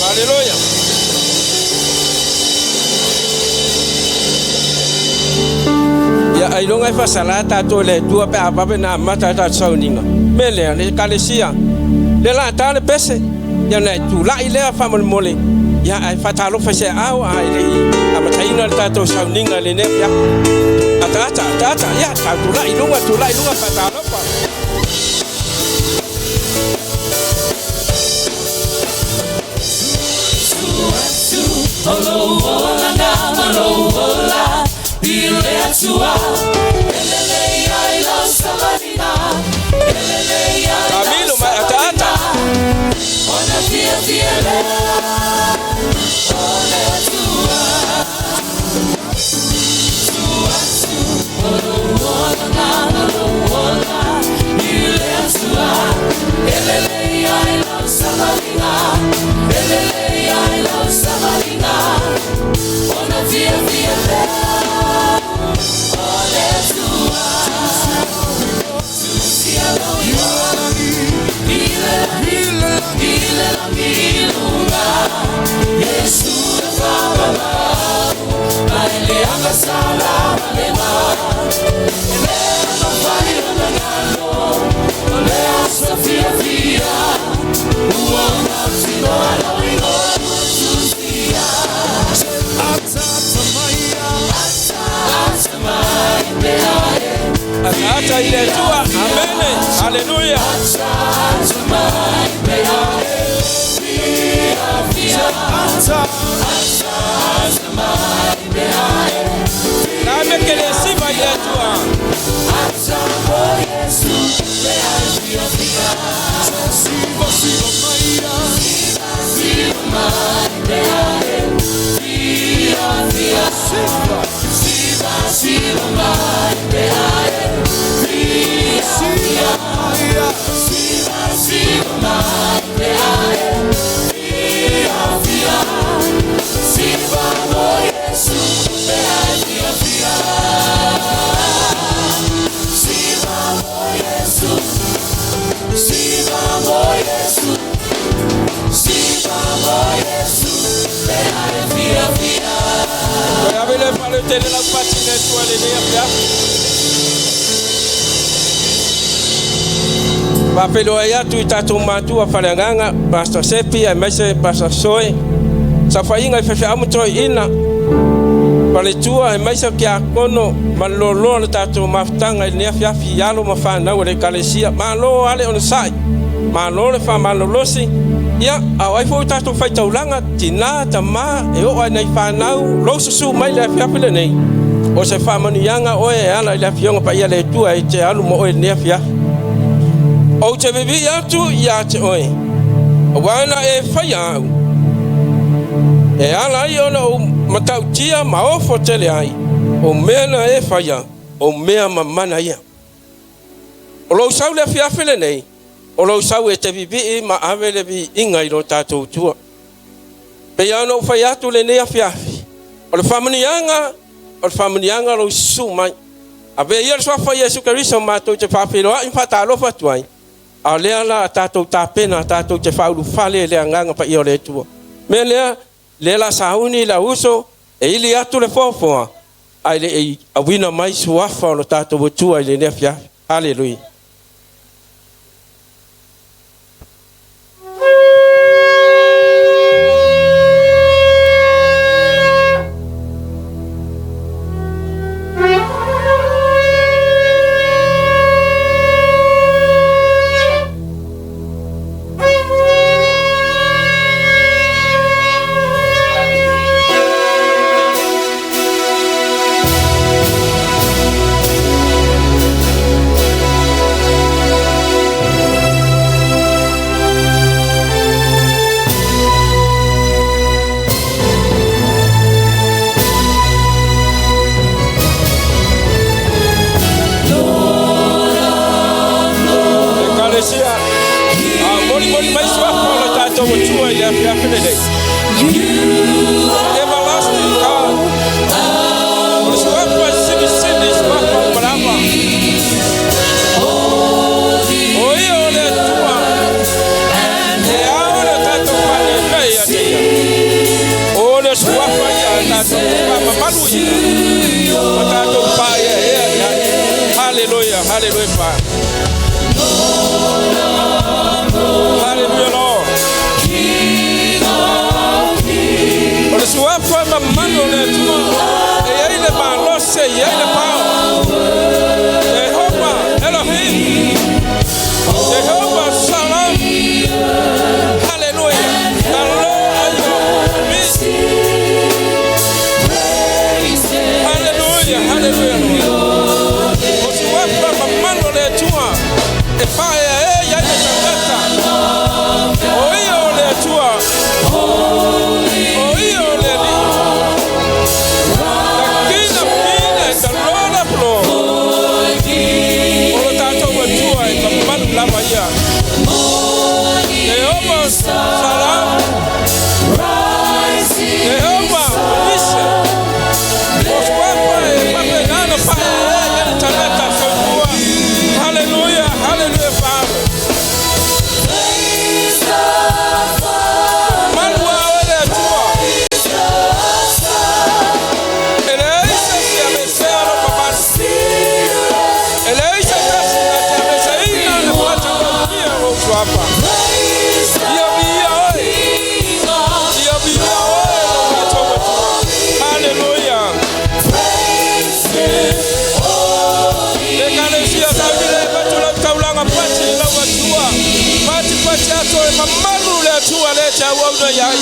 Haleluya. Ia ailoga e faasala tatou le Atua pe a vave na amata tatou sauniga. Me lea le ekalesia le laata le pese ia na e tula'i lea faamolemole ia ae faatalofa i se aao a e le'i amataina le tatou sauniga i lenei afiafi. Ataata ataata ia tau tula'i luga tula'i luga faatalofa. Camilo mai ataata. ke le siva i le Atua. Toe ave le faalautele lau pati i le Atua i lenei afiafi. Faafeiloai atu i tatou matua faaleagaga, Pastor Sepi aemaise Pastor Soe, saofaiga i faifeau ma toeaiina, faletua aemaise o tiakono ma le loaloa o le tatou mafutaga i lenei afiafi i alo ma fanau a le Ekalesia. Malo lava le onosai, malo le faamalolosi, ia, a o ai foi o tatou faitaulaga, tinā, tamā, e oo lava i nai fanau, lou susū mai i le afiafi lenei, o se faamanuiaga oe e ala i le Afioga Paia a le Atua e te alu ma oe i lenei afiafi. Ou te vivii atu ia te oe, aua na e faia au, e ala ai ona ou matautia ma ofo tele ai, o mea na e faia, o mea mamana ia. O lou sau i le afiafi lenei, o lou sau e te vivii ma ave le viiga i lo tatou Atua. Pei lava ona ou fai atu lenei afiafi, o le faamanuiaga, o le faamanuiaga o lou susu mai. Avea ia le suafa o Iesu Keriso matou te faafeiloai ma faatalofa atu ai, a o lea la a tatou tapena tatou te faaulufale i le Agaga Paia o le Atua. O le mea lea, lea la sauni le auuso e ili atu le foafoa, ae le i auina mai suafa o lo tatou Atua i lenei afiafi. Haleluia. Ekalesia, a molimoli mai suafa o le tatou Atua i le afiafi lenei. Everlasting God. O le suafa e silisili suafa uma lava. O ia o le Atua e ao le tatou faalelei ia te ia. O le suafa ia a tatou te faamamaluina ma tatou paaeaea i ai. Haleluia, haleluia, fa. Haleluia, Lord. O le suafa mamalu o le Atua e i ai le malosi e i ai le power. Jehovah Elohim. Jehovah Shalom. Hallelujah. The Lord your peace. Hallelujah, hallelujah, Lord. O suafa mamalu o le Atua e faaeaea i ai le tagata. O ia o le Atua. O ia o le Alii. The King of Kings and the Lord of Lords. O lo tatou Atua e mamalu lava ia. Jehovah Shalom. Jehovah Nisi. O suafa e faapena ona faaeaea i ai le tagata soifua. Hallelujah, hallelujah, Father. Malu a oe le Atua. E leai se isi e aveesea lou mamalu. E leai se tasi na te aveeseina le matagofie o lou suafa. Ia viia oe. Ia viia oe lo tatou Atua. Haleluia. Ekalesia sauni le fatu lau taulaga pati i lau Atua. Patipati aso e mamalu le Atua lea e te auauna i ai.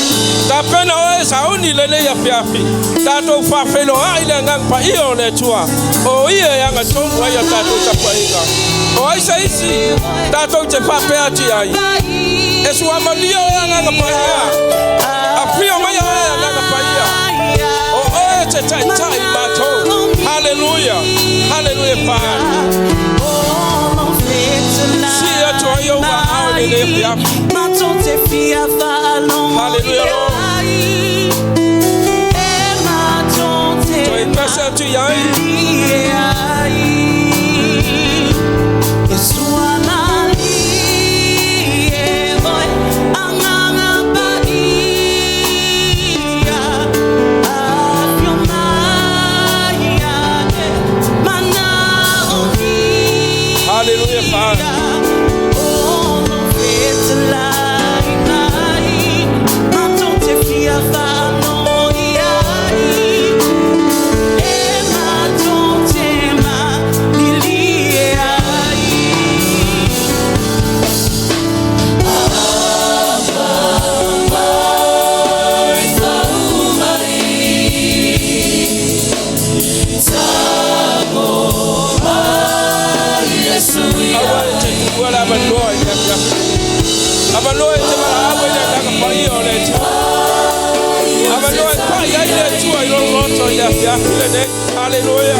Tapena oe sauni lenei afiafi. Tatou faafeiloai le Agaga Paia o le Atua. O ia e agatonu ai a tatou tapuaiga. O ai se isi tatou te faapea atu i ai? E suamalia oe Agaga Paia. Afio mai oe Agaga Paia. O oe te taitai matou. Haleluia. Haleluia Father. Sii atu ai ou aao i lenei afiafi. Haleluia Lord. Toe pese atu i ai. Haleluia Father. Aua e te tuua le avanoa i le afiafi. Avanoa e te valaau ai le Agaga Paia o le Atua. Avanoa e pai ai le Atua i lou loto i le afiafi lenei. Haleluia.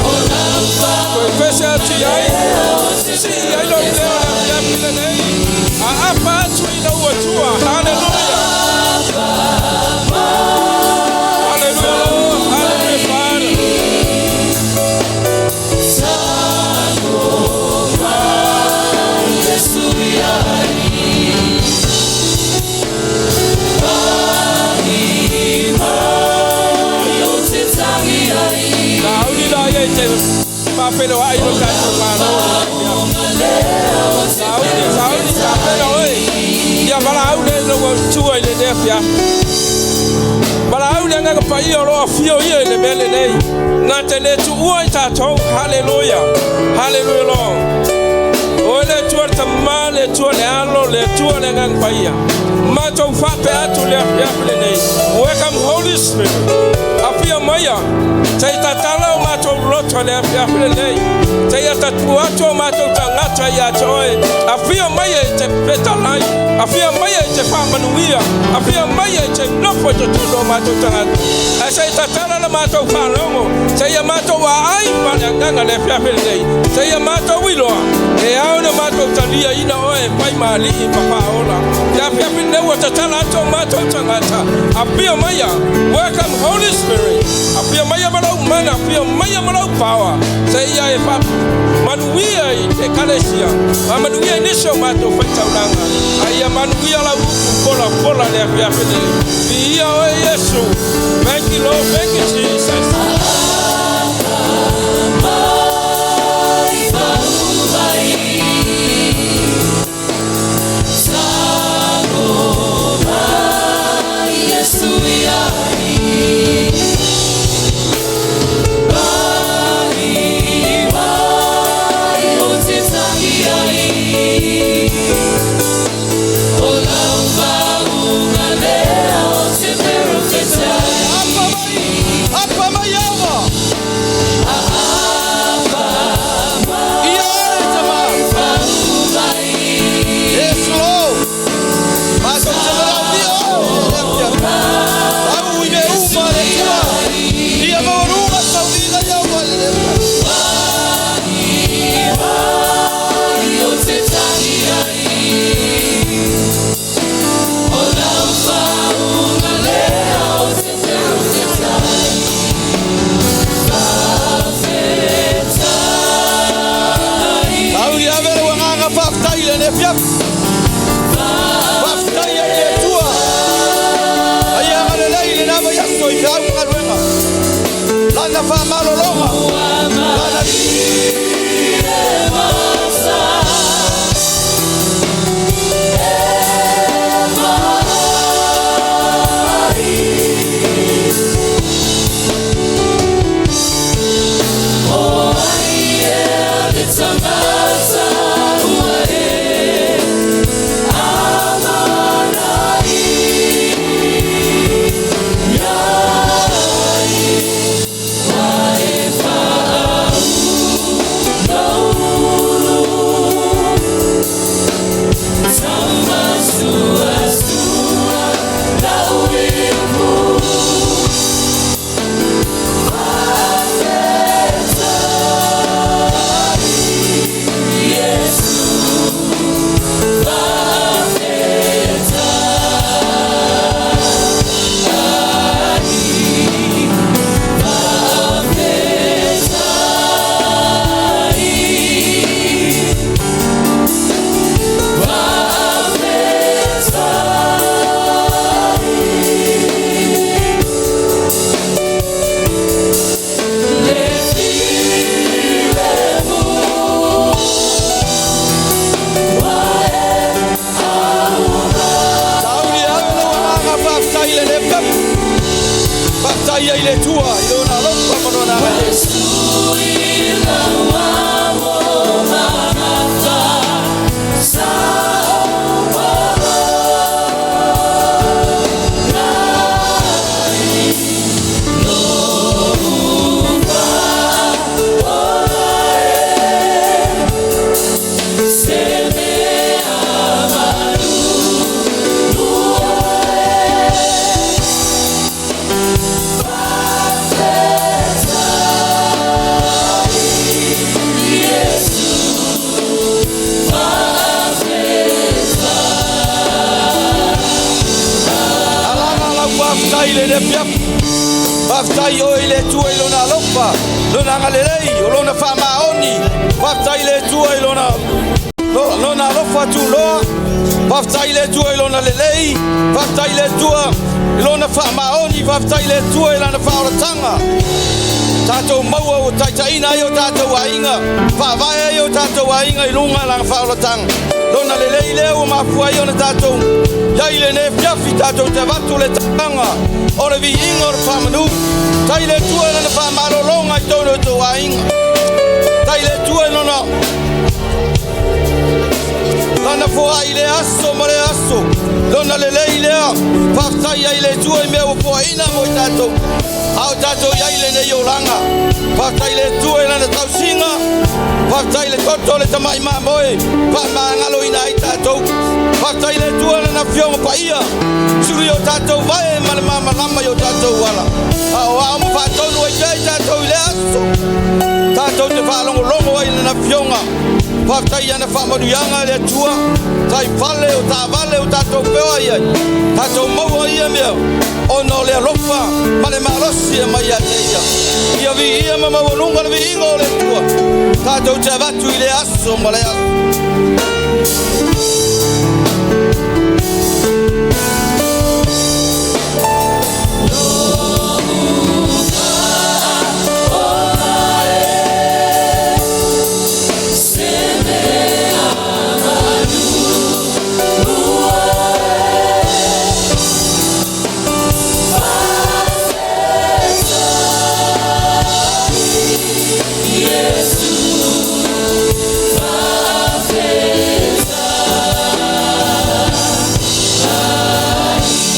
Toe pese atu i ai. Sii ai lou leo i le afiafi lenei. Aafa atu i lou Atua. Haleluia. Haleluia Lord. Haleluia Father. Sauni la ia i te faafeiloai lo tatou Malo i le afiafi. Sauni, sauni, tapena oe. Ia valaau le lou Atua i lenei afiafi. Valaau le Agaga Paia o loo afio ia i le mea lenei. Na te le tuua i tatou. Haleluia. Haleluia Lord. Oe le Atua le Tama, le Atua le Alo, le Atua le Agaga Paia. Matou faapea atu le afiafi lenei. Welcome Holy Spirit. Afio maia. Sei tatala o matou loto le afiafi lenei. Sei atatu atu o matou tagata ia te oe. Afio maia i te petalai. Afio maia i te faamanuia. Afio maia i te nofo i totonu o matou tagata. Ae sei tatala la matou faalogo. Seia matou aai ma le agaga le afiafi lenei. Seia matou iloa. E ao na matou taliaina oe e fai ma alii ma faaola. Le afiafi lenei ua tatala atu o matou tagata. Afio maia. Welcome Holy Spirit. Afio maia ma lou mana. Afio maia ma lou power. Seia e faamanuia i te ekalesia. Faamanuia i nisi o matou faitaulaga. A ia manuia lau upu folafola le afiafi lenei. Viia oe Iesu. Thank you Lord. Thank you Jesus. Apa mai awa. Ia ore tama. Yesu o. Matou te maraunia o. Au i me uma le tua. Ia mawaruga sauniga ia uma le lea. Au i avere ua nganga whaftai le ne fiap. Whaftai ai le Atua. Ai anga le lei le nama yaso i whiau ngaluenga. Lana wha malologa. Lana. Faafetai i lenei afiafi. Faafetai oe i le Atua i lona alofa, lona agalelei, o lona faamaoni. Faafetai i le Atua i lona lona alofa tuloa. Faafetai i le Atua i lona lelei. Faafetai i le Atua i lona faamaoni. Faafetai i le Atua i lana faaolataga. Tatou maua ua taitaiina ai o tatou aiga, faavae ai o tatou aiga i luga lana faaolataga. Lona lelei lea ua mafua ai ona tatou iai lenei afiafi, tatou te avatu le taga o le viiga o le faamanu. Tai le Atua i lana faamalologa i totonu o tou aiga. Tai le Atua i lona lana foai i le aso ma le aso. Lona lelei lea, faafetai ai le Atua i mea ua foaina mo i tatou. A o tatou iai lenei olaga. Faafetai le Atua i lana tausiga. Faafetai le toto o le tamai mamoe faamagaloina ai tatou. Faafetai le Atua i lana afioga paia, sulu i o tatou vae ma le malamalama i o tatou ala. A o ao ma faatonu ai pea i tatou i le aso. Tatou te faalogologo ai i lana afioga. Faafetai i ana faamanuiaga le Atua. Tai fale o taavale o tatou feoai ai. Tatou maua ia mea ona o le alofa ma le malosi e mai ia te ia. Ia viia ma maualuga le viiga o le Atua. Tatou te avatu i le aso ma le aso.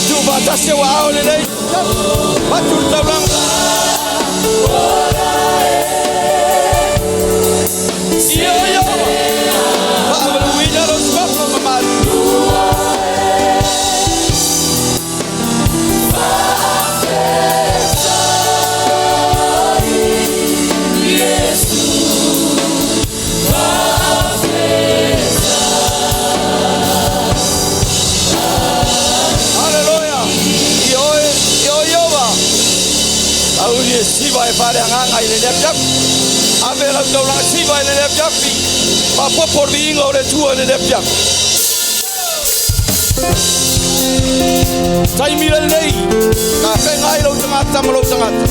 Tuufaatasi ua ao lelei. Atu le taulaga. Ia ia. Faamanuina lo suafa mamalu. Haleluia. Ia oe, ia oe Ieova. Auli e siva e faaleagaga i lenei afiafi. Ave lau taulaga siva i lenei afiafi. Faapopo le viiga o le Atua i lenei afiafi. Taimi lenei, tapena ai lou tagata ma lou tagata.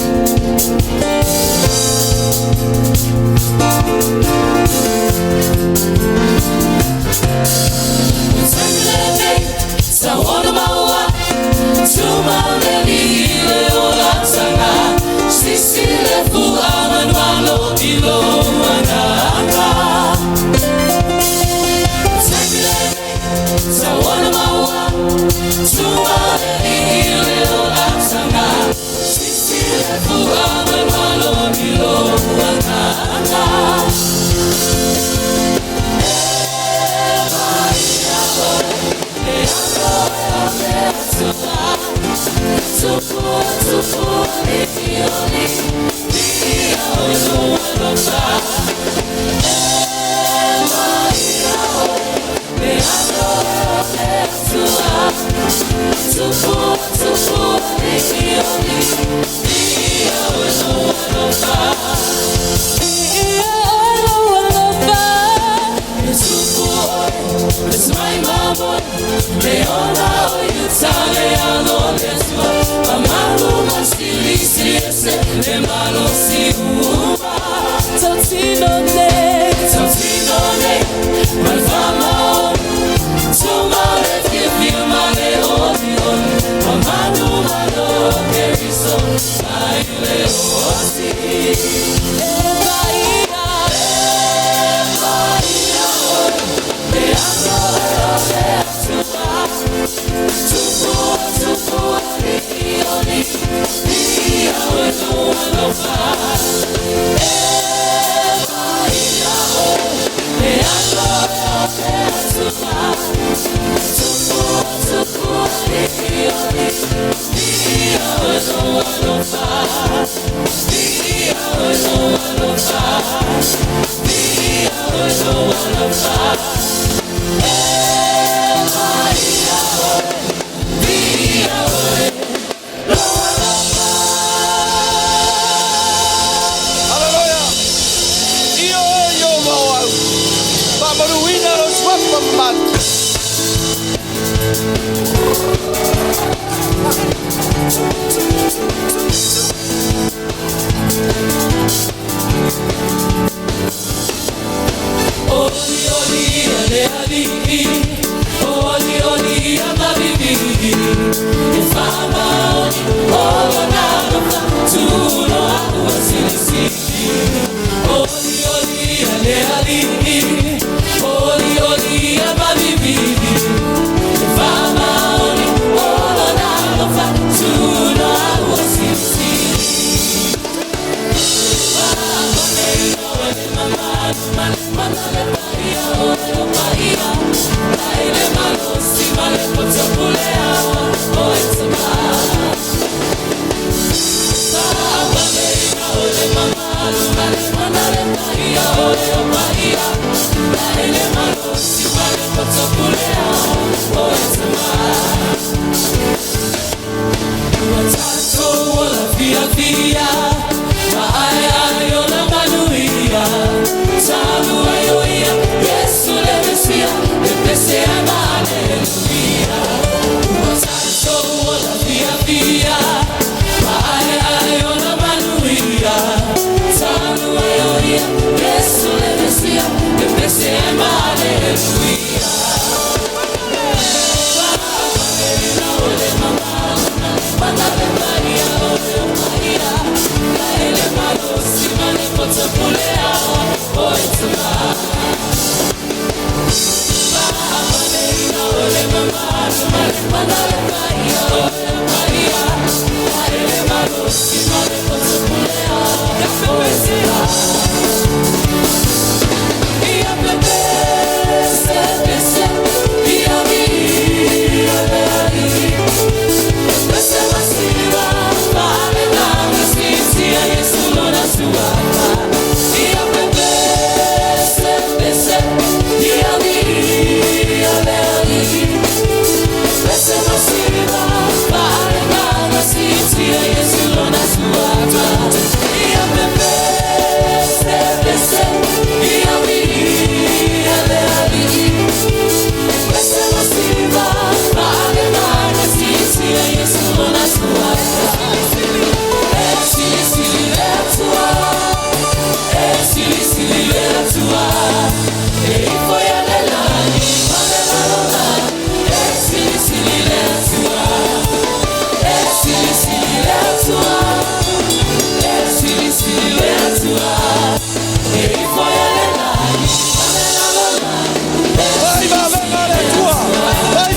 Faamanuina lou suafa mamalu. Oli oli ia le alii, oli oli ia mavivi, e faamaoni o lona alofa, tulo au a silisili. Oli oli ia le alii, oli oli ia mavivi, e faamaoni o lona alofa, tulo au a silisili. Fia fia, ma ai ai o na manuia, talu ai o ia, Yesu le Mesia, e pese ai ma aleluia. Ua tatou ola fia fia, ma ai ai o na manuia, talu ai o ia, Yesu le Mesia, e pese ai ma aleluia. Vai vavega le Atua. Vai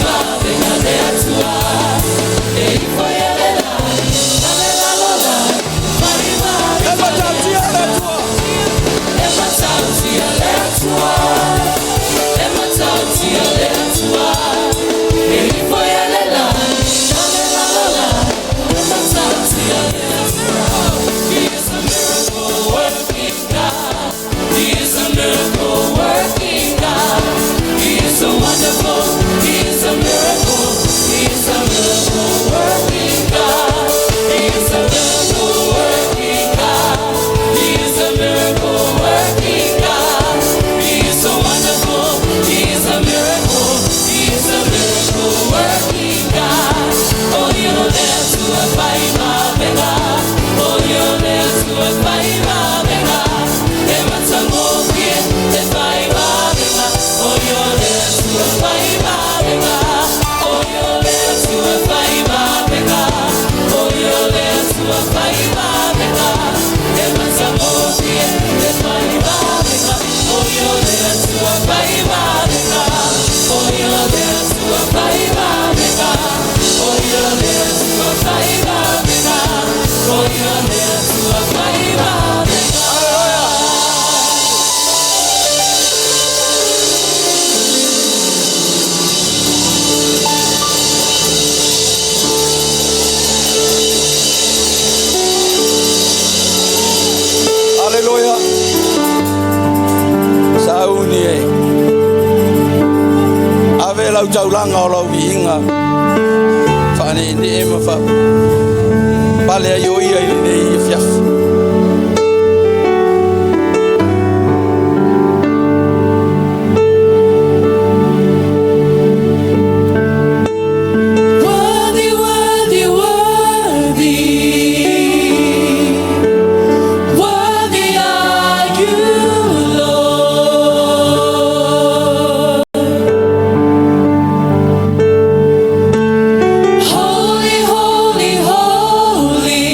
vavega le Atua. Vai vavega le Atua. E matautia le Atua. Aleluia. lau taulaga o lau viiga. Faaneenee ma faapale ai o ia i lenei afiafi. Worthy, worthy, worthy, worthy are you, Lord. Holy, holy, holy.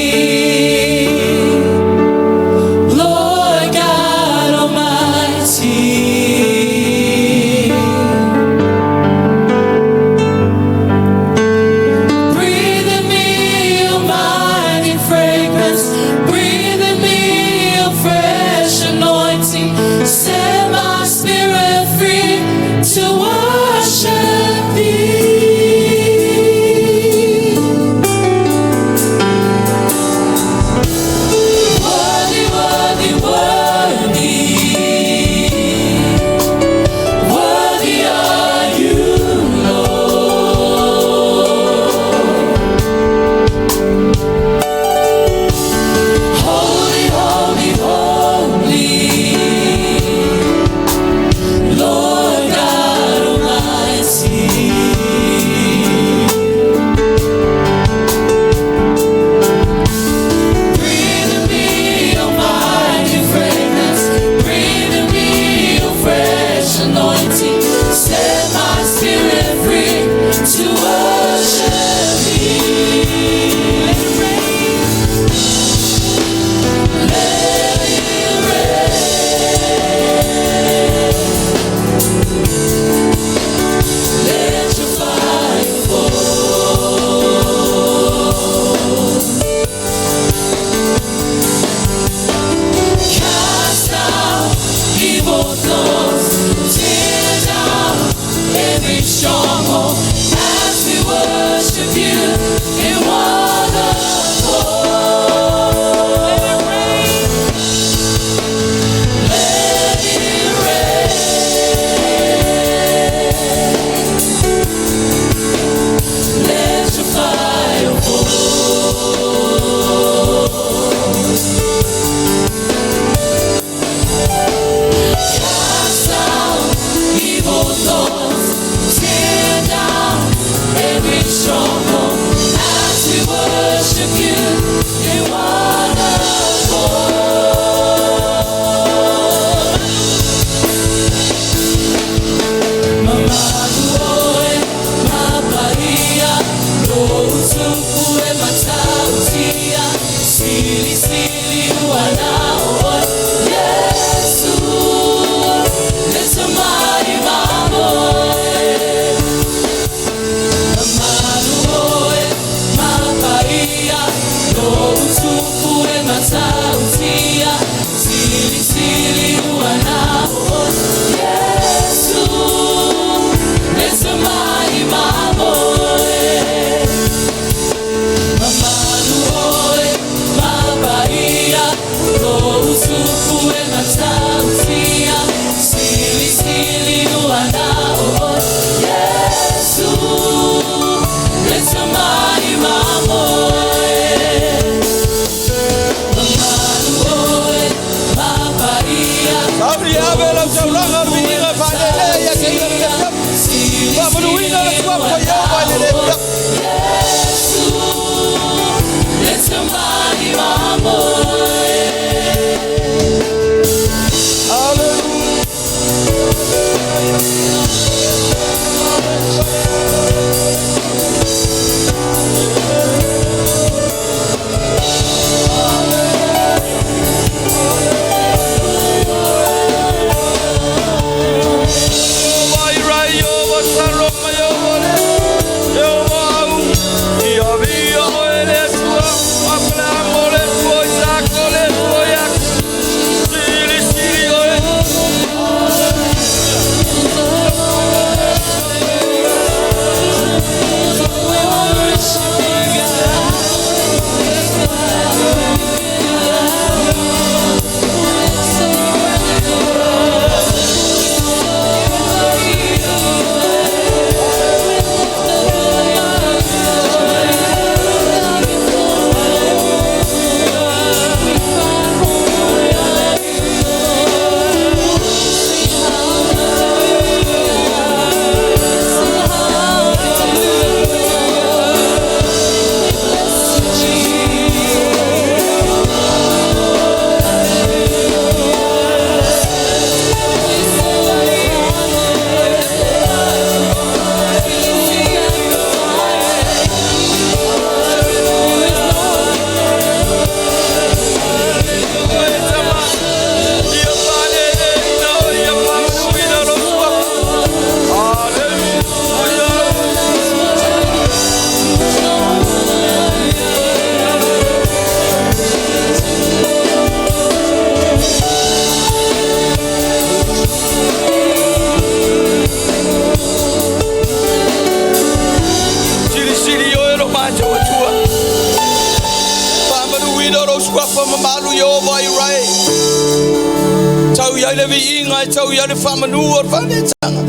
i ai le viiga, e tau i ai le faamanu o le faaneetaga.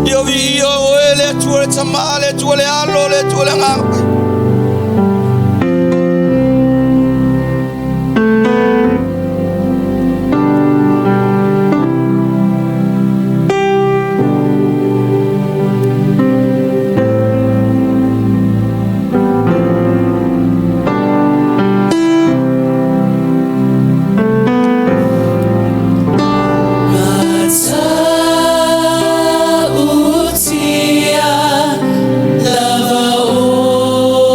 Ia viia oe le Atua le Tamā, le Atua le Alo, le Atua le Agaga Paia. Matautia lava oe.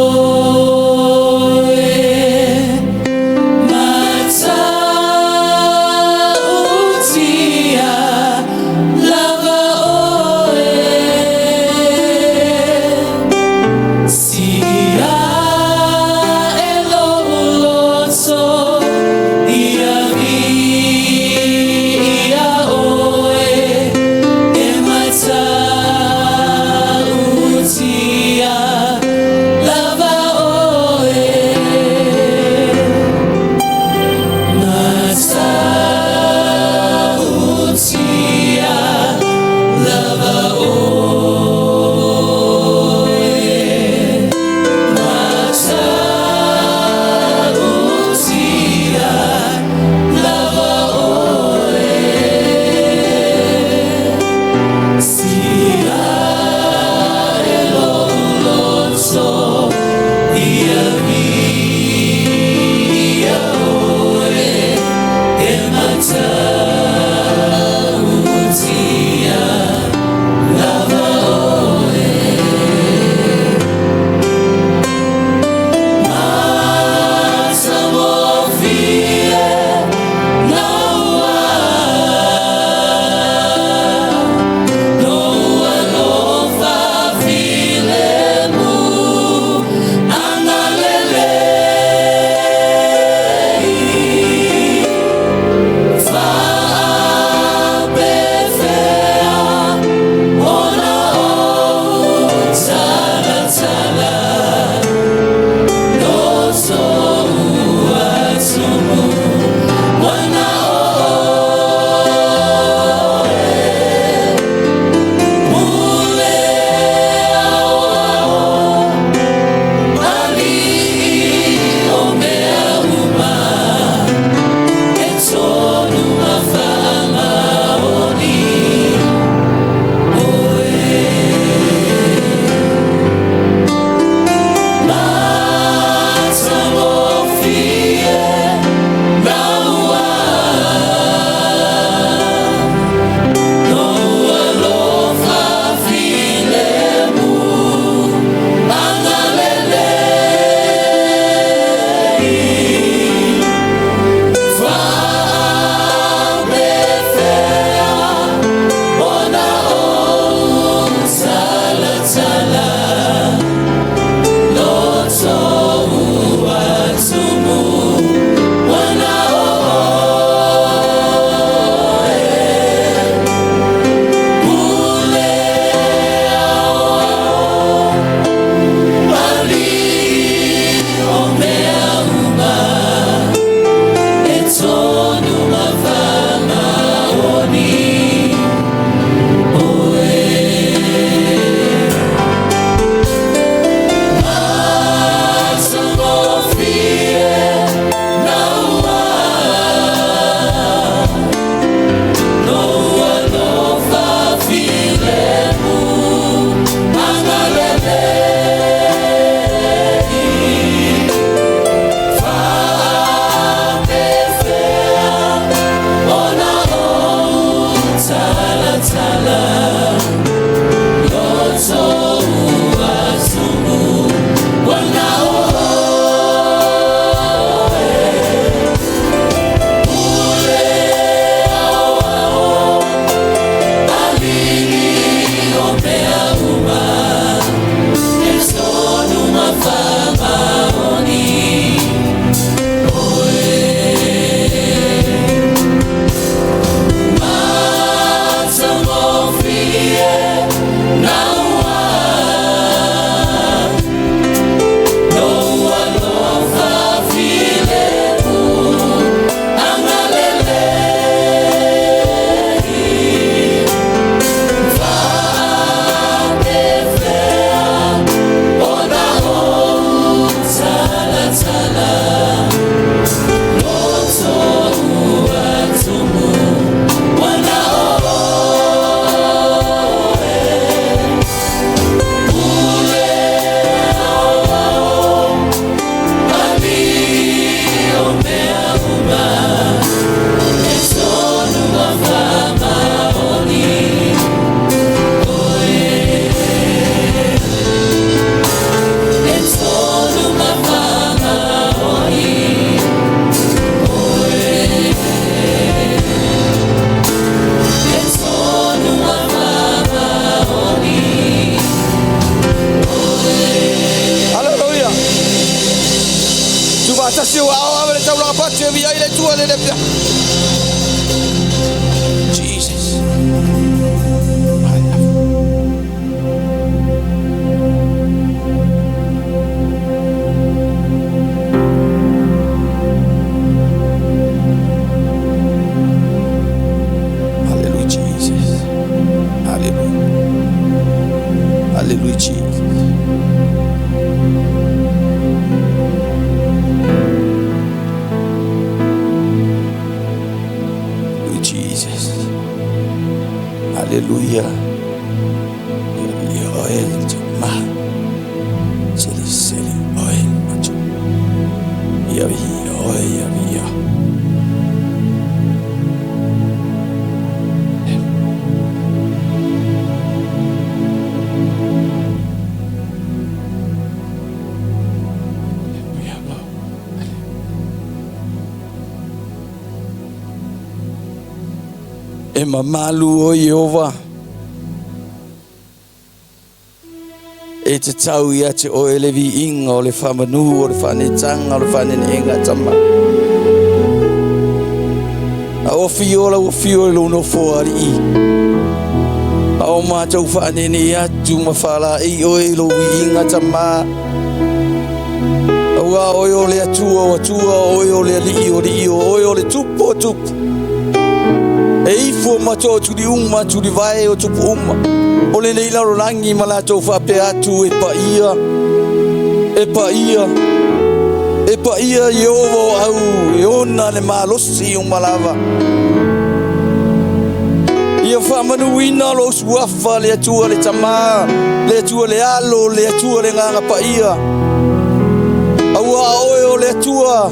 le afiafi. Jesus. Hallelujah, Jesus. Hallelujah. Hallelujah, Jesus. Hallelujah, Jesus. Hallelujah. Oil ma. Seli seli oil macho. Ia vi oil ia vi. Hallelujah, Lord. E mamalu o Iehova. E te tau ia te oe le vi inga o le whamanu o le whanetanga o le whanenenga tama. A o fio la o fio e lono fo ari i. A o mātou whanene atu ma whala i oe lo vi inga tama. A ua oe o le atua o atua oe o le alii o li o oe o le tupu o tupu. E ifo mato tuli uma tuli vai o tupu uma. O le nei lalo langi ma latou faapea atu e paia. E paia. E paia Iehova o au e ona le malosi o malava. Ia faamanuina lo suafa le Atua le Tamā, le Atua le Alo, le Atua le Agaga Paia. Aua oe o le Atua,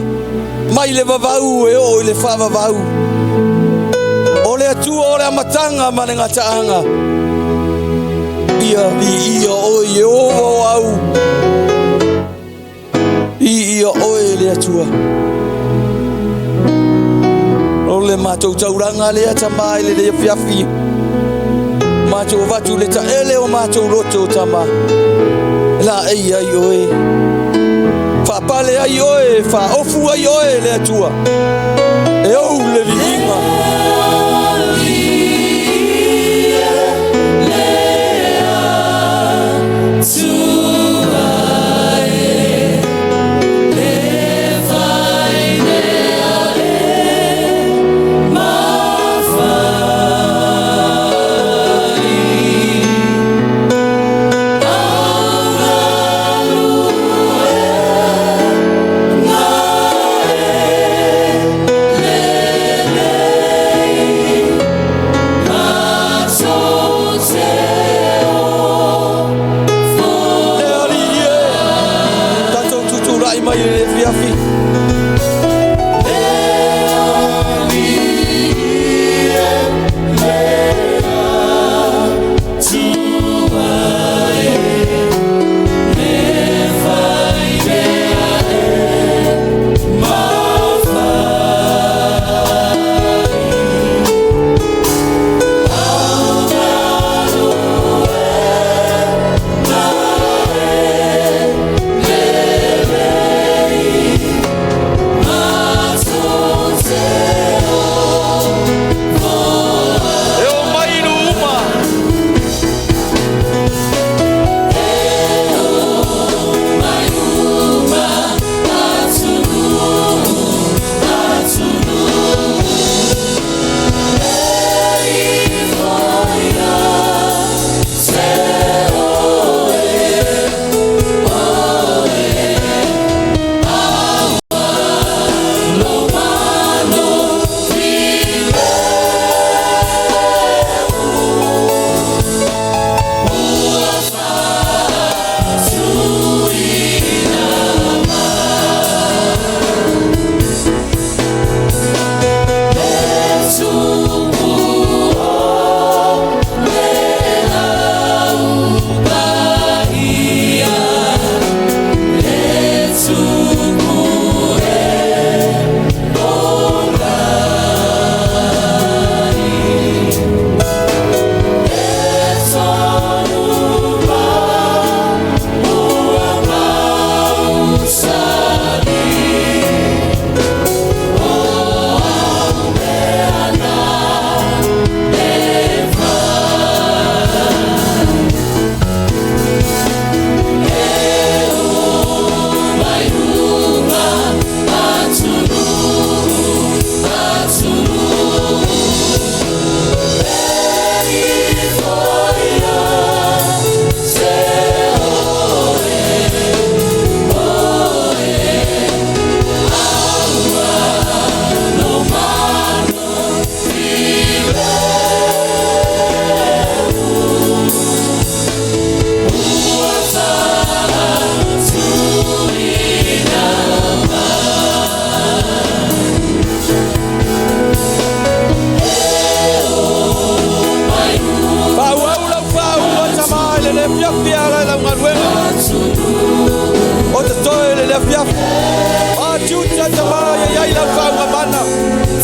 mai le vavau e oo i le faavavau. O le Atua o le amataga ma le gataaga. Ia viia oe Iehova o au. Ia oe le Atua. O le matou taulaga lea tamā i le lea fiafi. Matou avatu le taele o matou loto tama. La ei ai oe. Faapale ai oe, faaofu ai oe le Atua. E ou le viiga.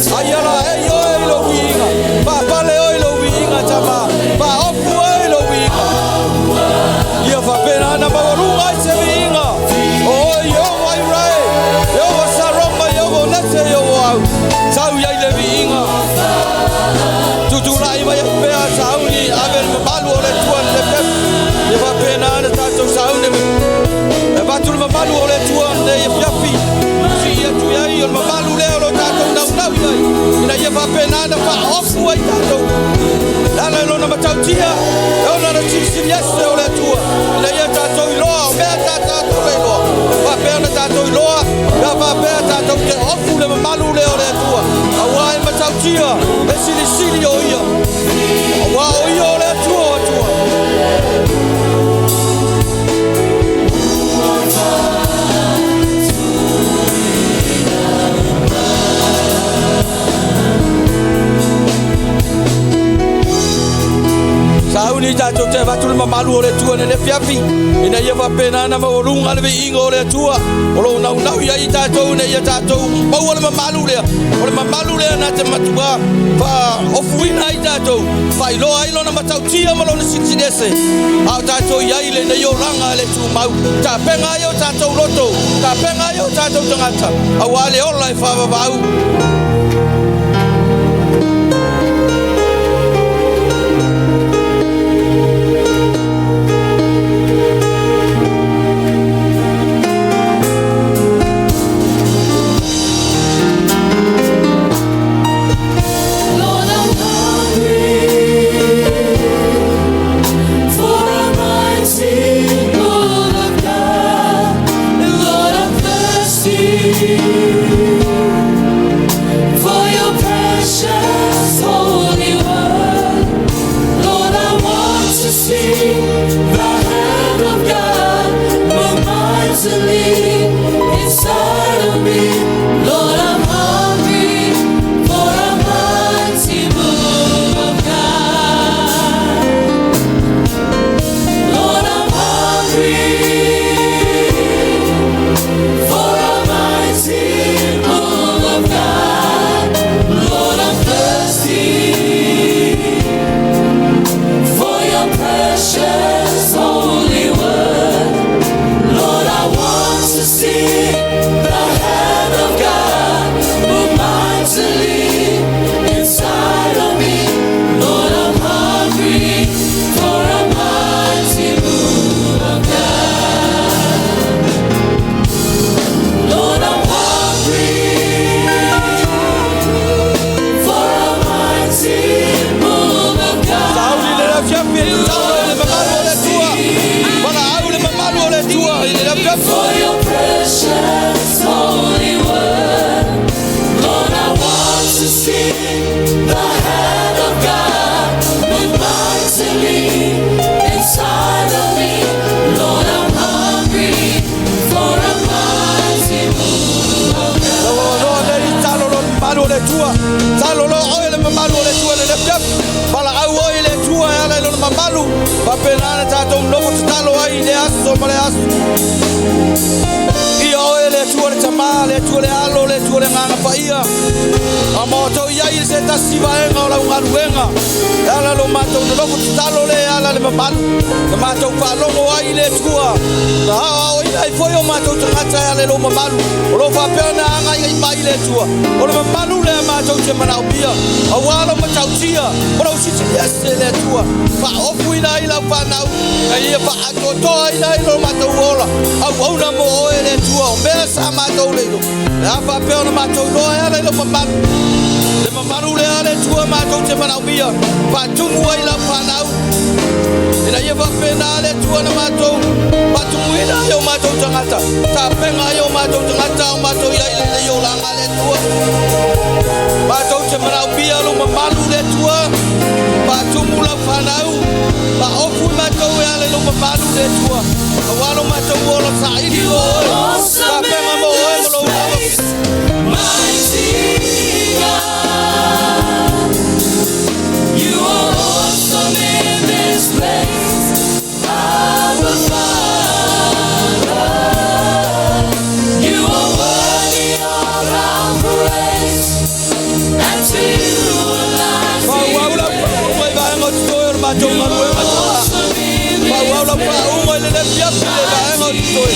Ai ala e oe i lou viiga, faapale oe i lou viiga tama, faaofu oe i lou viiga. Ia faapena ona maualuga ai se viiga o oe Ieova Irae, Ieova Saroma, Ieova Onese, Ieova Au. Sau i ai le viiga. Tutulai mai ai pea sauni ave le mamalu o le Atua i le pepe. Ia faapena ona tatou sauni e avatu le mamalu o le Atua lenei afiafi. Sii atu i ai o le mamalu lea o lo tatou naunau i ai. Ina ia faapena ona faaofu ai tatou. E ala i lona matautia, e ona na silisili ese o le Atua. Ina ia tatou iloa o mea ta tatou le iloa. Faapea ona tatou iloa, pe a faapea tatou te ofu le mamalu lea o le Atua. Aua e matautia, e silisili o ia. Aua o ia o le Atua o Atua. Sauni tatou te avatu le mamalu o le Atua i lenei afiafi, ina ia faapena ona maualuga le viiga o le Atua o lo o naunau i ai tatou, ina ia tatou maua le mamalu lea. O le mamalu lea na te matua faaofuina ai tatou, faailoa ai lona matautia ma lona silisili ese. A o tatou i ai lenei olaga le tumau, tapena ai o tatou loto, tapena ai o tatou tagata, aua le ola e faavavau. Lord, I'm hungry for a mighty move of God. Lord, I'm thirsty for your precious holy word. Lord, I want to see the hand of God move mightily inside of me. Lord, I'm hungry for a mighty move of God. Lord, I'm hungry for a mighty move of God. Lord, I'm thirsty for your precious holy word. Lord, I want to see the hand of God move mightily inside of me. Lord, I'm hungry for a mighty move of God. Lord, I'm hungry for a mighty move of God. Sauni le afiafi e tatalo i le mamalu o le Atua. Valaau le mamalu o le Atua i le afiafi. For your precious holy word, Lord, I want to see the hand of God move mightily inside of me. Lord, I'm hungry for a mighty move of God. Loa nei talo lo mamalu o le Atua. Talo lo oe le mamalu o le Atua i le afiafi. Valaau oe i le Atua e ala i lona mamalu. Faapena na tatou nofo tatalo ai i le aso ma le aso. Ia oe le Atua le Tamā, le Atua le Alo, le Atua le Agaga Paia. A matou i ai i se tasi vaega o lau galuega. E ala lo matou nonofo tatalo le ala le mamalu. Na matou faalogo ai i le Atua. Na aoaoina ai foi o matou tagata e ala i lou mamalu. O lo o faapea ona agaigai mai i le Atua. O le mamalu lea matou te manaomia. Aua lou matautia, o lou silisili ese le Atua. Faaofuina ai lau fanau, na ia faaatoatoaina ai lo matou ola. Auauna mo oe le Atua, o mea sa matou le iloa. Le a faapea ona matou iloa e ala i lou mamalu. Le mamalu lea le Atua matou te manaomia. Faatumu ai lau fanau. Ina ia faapena le Atua na matou faatumuina ai o matou tagata. Tapena ai o matou tagata o matou i ai lenei olaga le Atua. Matou te manaomia lou mamalu le Atua. Faatumu lau fanau. Faaofu i matou e ala i lou mamalu le Atua. Aua lo matou ola saili You mo are oe. awesome Tapena in mo oe this ma lou lava. place, mighty God. You are awesome in this place, Abba Father. You are worthy of our praise. matou galuega Tama. Faaauau lau faauuga i lenei afiafi i le vaega o totoe.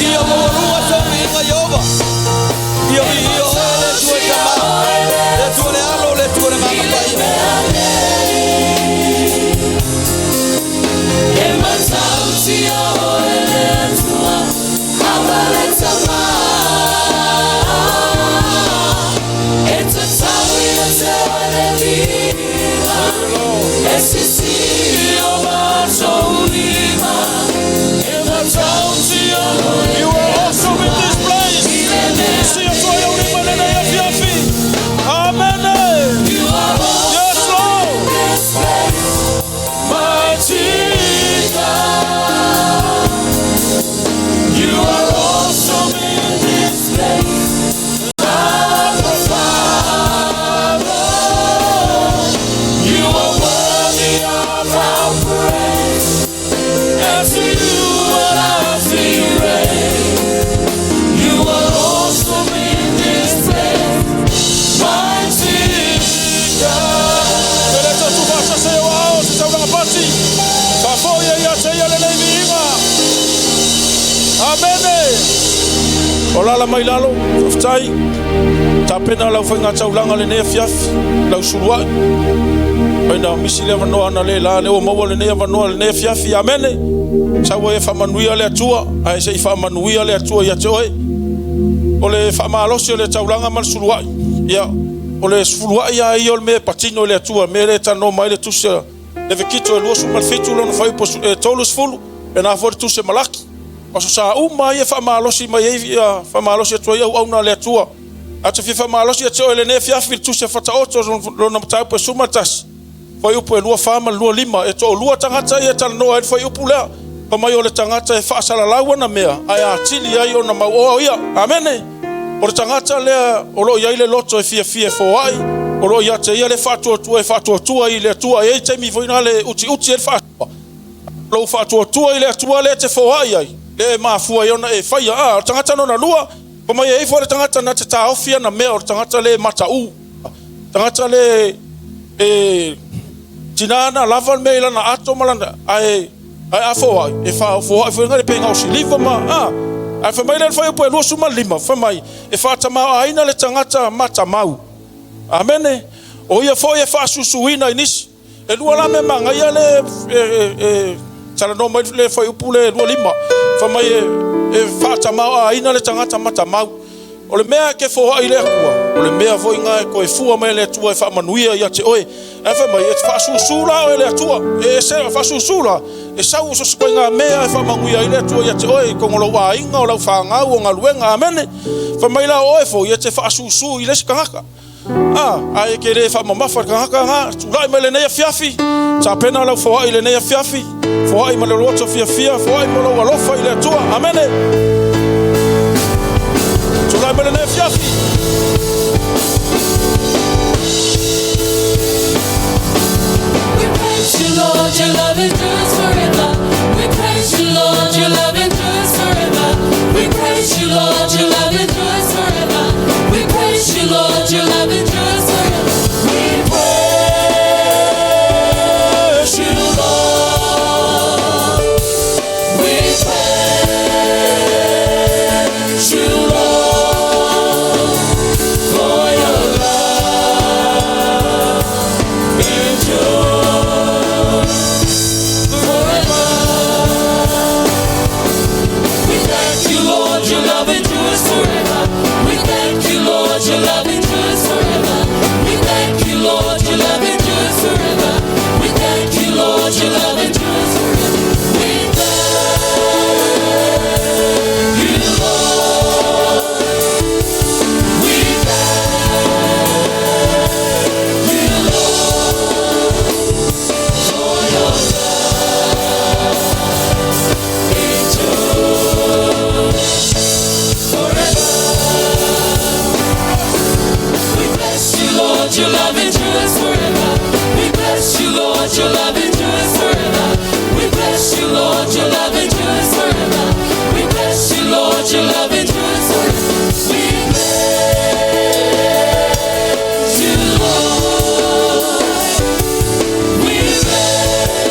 Ia maualuga sou viiga Ieova. Ia viia oe le Atua e Tama, le Atua le Alo, le Atua le Agaga Paia. E matautia oe le Atua, Aba le Tama. E tatau ia te oe le viiga, e sisi o matou lima. E matautia oe. You are awesome in this place. Si Atua i ou lima i lenei afiafi. Amen. You are Yes, Lord. this place, mighty God. You are awesome in this place, Abba Father. You are worthy of our praise, and to you alone we raise. You are awesome in this place, mighty God. E le tatu faasase o ao se taulaga pasi. Faafoi e ia te ia lenei viiga. Amene. O lala mai lalo, faafetai. Tapena lau faiga taulaga lenei afiafi, lau suluai. Aina misi le avanoa ana le la le ua maua lenei avanoa lenei afiafi. Amene. Sau e faamanuia le Atua, ae se i faamanuia le Atua ia te oe. O le faamalosi o le taulaga ma le suluai. Ia, o le sefuluai a ia o le mea e patino i le Atua, mea le talanoa mai le tusi a Levekito e 27 lona fuaiupu e 30, e na foi le tusi a Malaki. O aso sa uma ia faamalosi mai ai ia faamalosi atu ai auauna a le Atua. Ae ou te fia faamalosi ia te oe lenei afiafi i le tusi a Fataoto lona mataupu e 11, fuaiupu e 24 ma le 25. E toalua tagata ia e talanoa ai le fuaiupu lea. Fai mai o le tagata e faasalalau ana mea ae atili ai ona mauoa ia. Amene. O le tagata lea o lo o i ai le loto e fiafia e foai, o lo o ia te ia le faatuatua e faatuatua i le Atua. E i ai taimi foi na le utiuti ai le faasoa. Lou faatuatua i le Atua lea e te foai ai, lea e mafua ai ona e faia. A, o le tagata lona lua, fai mai e i ai foi le tagata na te taofi ana mea, o le tagata le mataū. Tagata le e tina na lava le mea i lana ato ma lana, ae ae a foai, e foai foi le pei o siliva ma a. Ae fai mai le fuaiupu e 25, fai mai e faatamaoaiina le tagata matamau. Amene. O ia foi e faasusuina i nisi. E lua la mea magaia le e talanoa mai le fuaiupu le 25. Fai mai e faatamaoaiina le tagata matamau. O le mea e te foai i le Atua, o le mea foi na e toe fua mai le Atua e faamanuia ia te oe. Ae fai mai e te faasusu la oe le Atua. E se faasusu la, e sau so se koiga mea e faamanuia ai le Atua ia te oe i totonu o lou aiga, o lau fanau, o galuega. Amene. Fai mai la o oe foi e te faasusu i le isi tagata. A, ae ke le faamamafa le tagata na, tulai mai lenei afiafi, tapena lau foai i lenei afiafi, foai ma le loto fiafia, foai ma lou alofa i le Atua. Amene. Tulai mai lenei afiafi. We praise you, Lord, your love endures forever. We praise you, Lord, your love endures forever. We praise you, Lord, your love endures forever. We praise you, Lord, your love endures forever. We praise you, Lord. We praise you, Lord, for your love endures forever. We thank you, Lord, your love endures forever. We thank you, Lord, your love endures forever. We thank you, Lord, your love endures forever. We thank you, Lord, your love endures forever. We thank you, Lord. We thank you, Lord, for your love endures forever. We bless you, Lord, your love endures forever. We bless you, Lord, your love endures forever. We bless you, Lord, your love endures forever. We bless you, Lord, your love endures forever. We bless you, Lord. We bless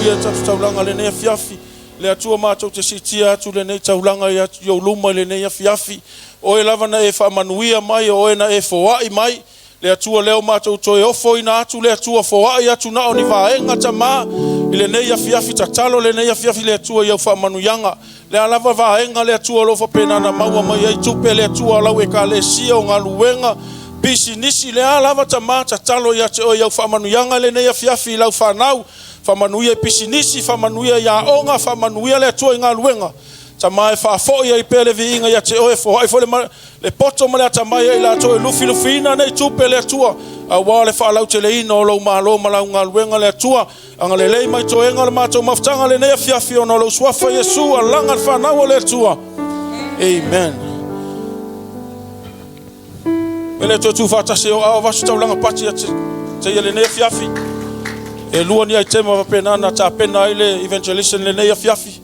faamanuia le tatou taulaga i lenei afiafi. Le Atua matou te siitia atu lenei taulaga i ou luma i lenei afiafi. O Oe lava na e faamanuia mai, o Oe na e foai mai. Le Atua lea ua matou toe ofoina atu le Atua, foai atu na o ni vaega Tama i lenei afiafi, tatalo lenei afiafi le Atua i au faamanuiaga. Le a lava vaega le Atua o lo o faapena ona maua mai ai tupe le Atua a lau Ekalesia, o galuega, pisinisi, le a lava Tama, tatalo ia te Oe i au faamanuiaga lenei afiafi i lau fanau, faamanuia i pisinisi, faamanuia i aoga, faamanuia le Atua i galuega. Tama e faafoi ai pea le viiga ia te Oe, foai foi le poto ma le atamai ia i latou e lufilufiina nei tupe le Atua, aua le faalauteleina o lou malo ma lau galuega le Atua. Agalelei mai toega o le matou mafutaga lenei afiafi ona o lou suafa Iesu, alaga le fanau o le Atua. Amen. E le toe tuufaatasi o ao vasu taulaga pati a te ia lenei afiafi. E lua ni aitema faapena na tapena ai le evangelism lenei afiafi.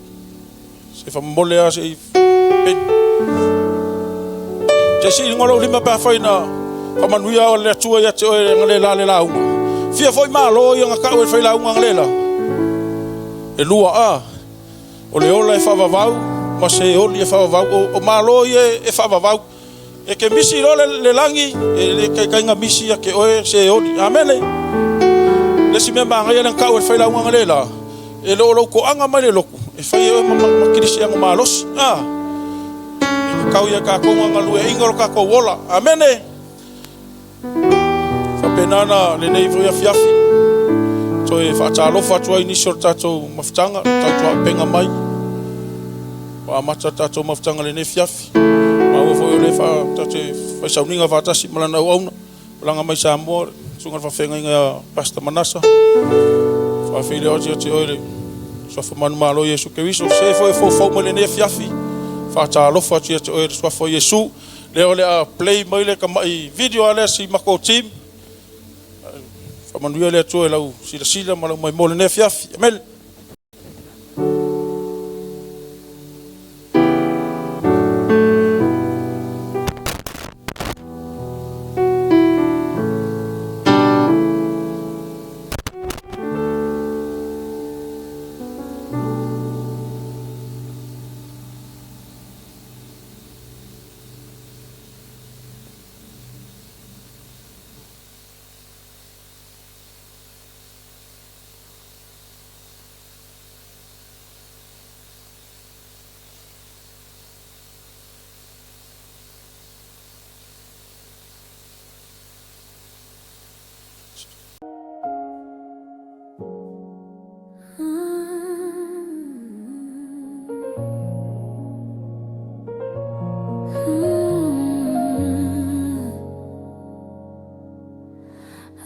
Se faamomole lava se i Se i sii lou lima pe afai na faamanuia o le Atua ia te oe analeila le lauga. Fia foi malo ia na tau e fai lauga analeila. E lua a. O le ola e faavavau ma se oli e faavavau. O malo ia e faavavau. E ke misi loa le lagi, e le taitai na misi ia te oe se oli. Amene. Le isi mea manaia lea na tau e le failauga analeila, e le o lou toaga mai le lotu, e fai e oe ma kerisiano malosi. E tatau ia i tatou ona galueaiina lo tatou ola. Amene. Faapena ona lenei foi afiafi, toe faatalofa atu ai i nisi o le tatou mafutaga, tautuaupega mai. Ua amata le tatou mafutaga i lenei afiafi. Maua foi o lea tatou te fai sauniga faatasi ma lana auauna. Malaga mai Samoa, le susuga i le faafeagaiga ia Pastor Manasa. Faafeiloai atu ia te oe le suafa manumalo o Iesu Keriso. Se foi e foufou mai lenei afiafi, faatalofa atu ia te oe le suafa o Iesu. Lea o le a play mai le tamai video a lea si matou team. Faamanuia le Atua i lau silasila ma lau maimoa i lenei afiafi. Amene.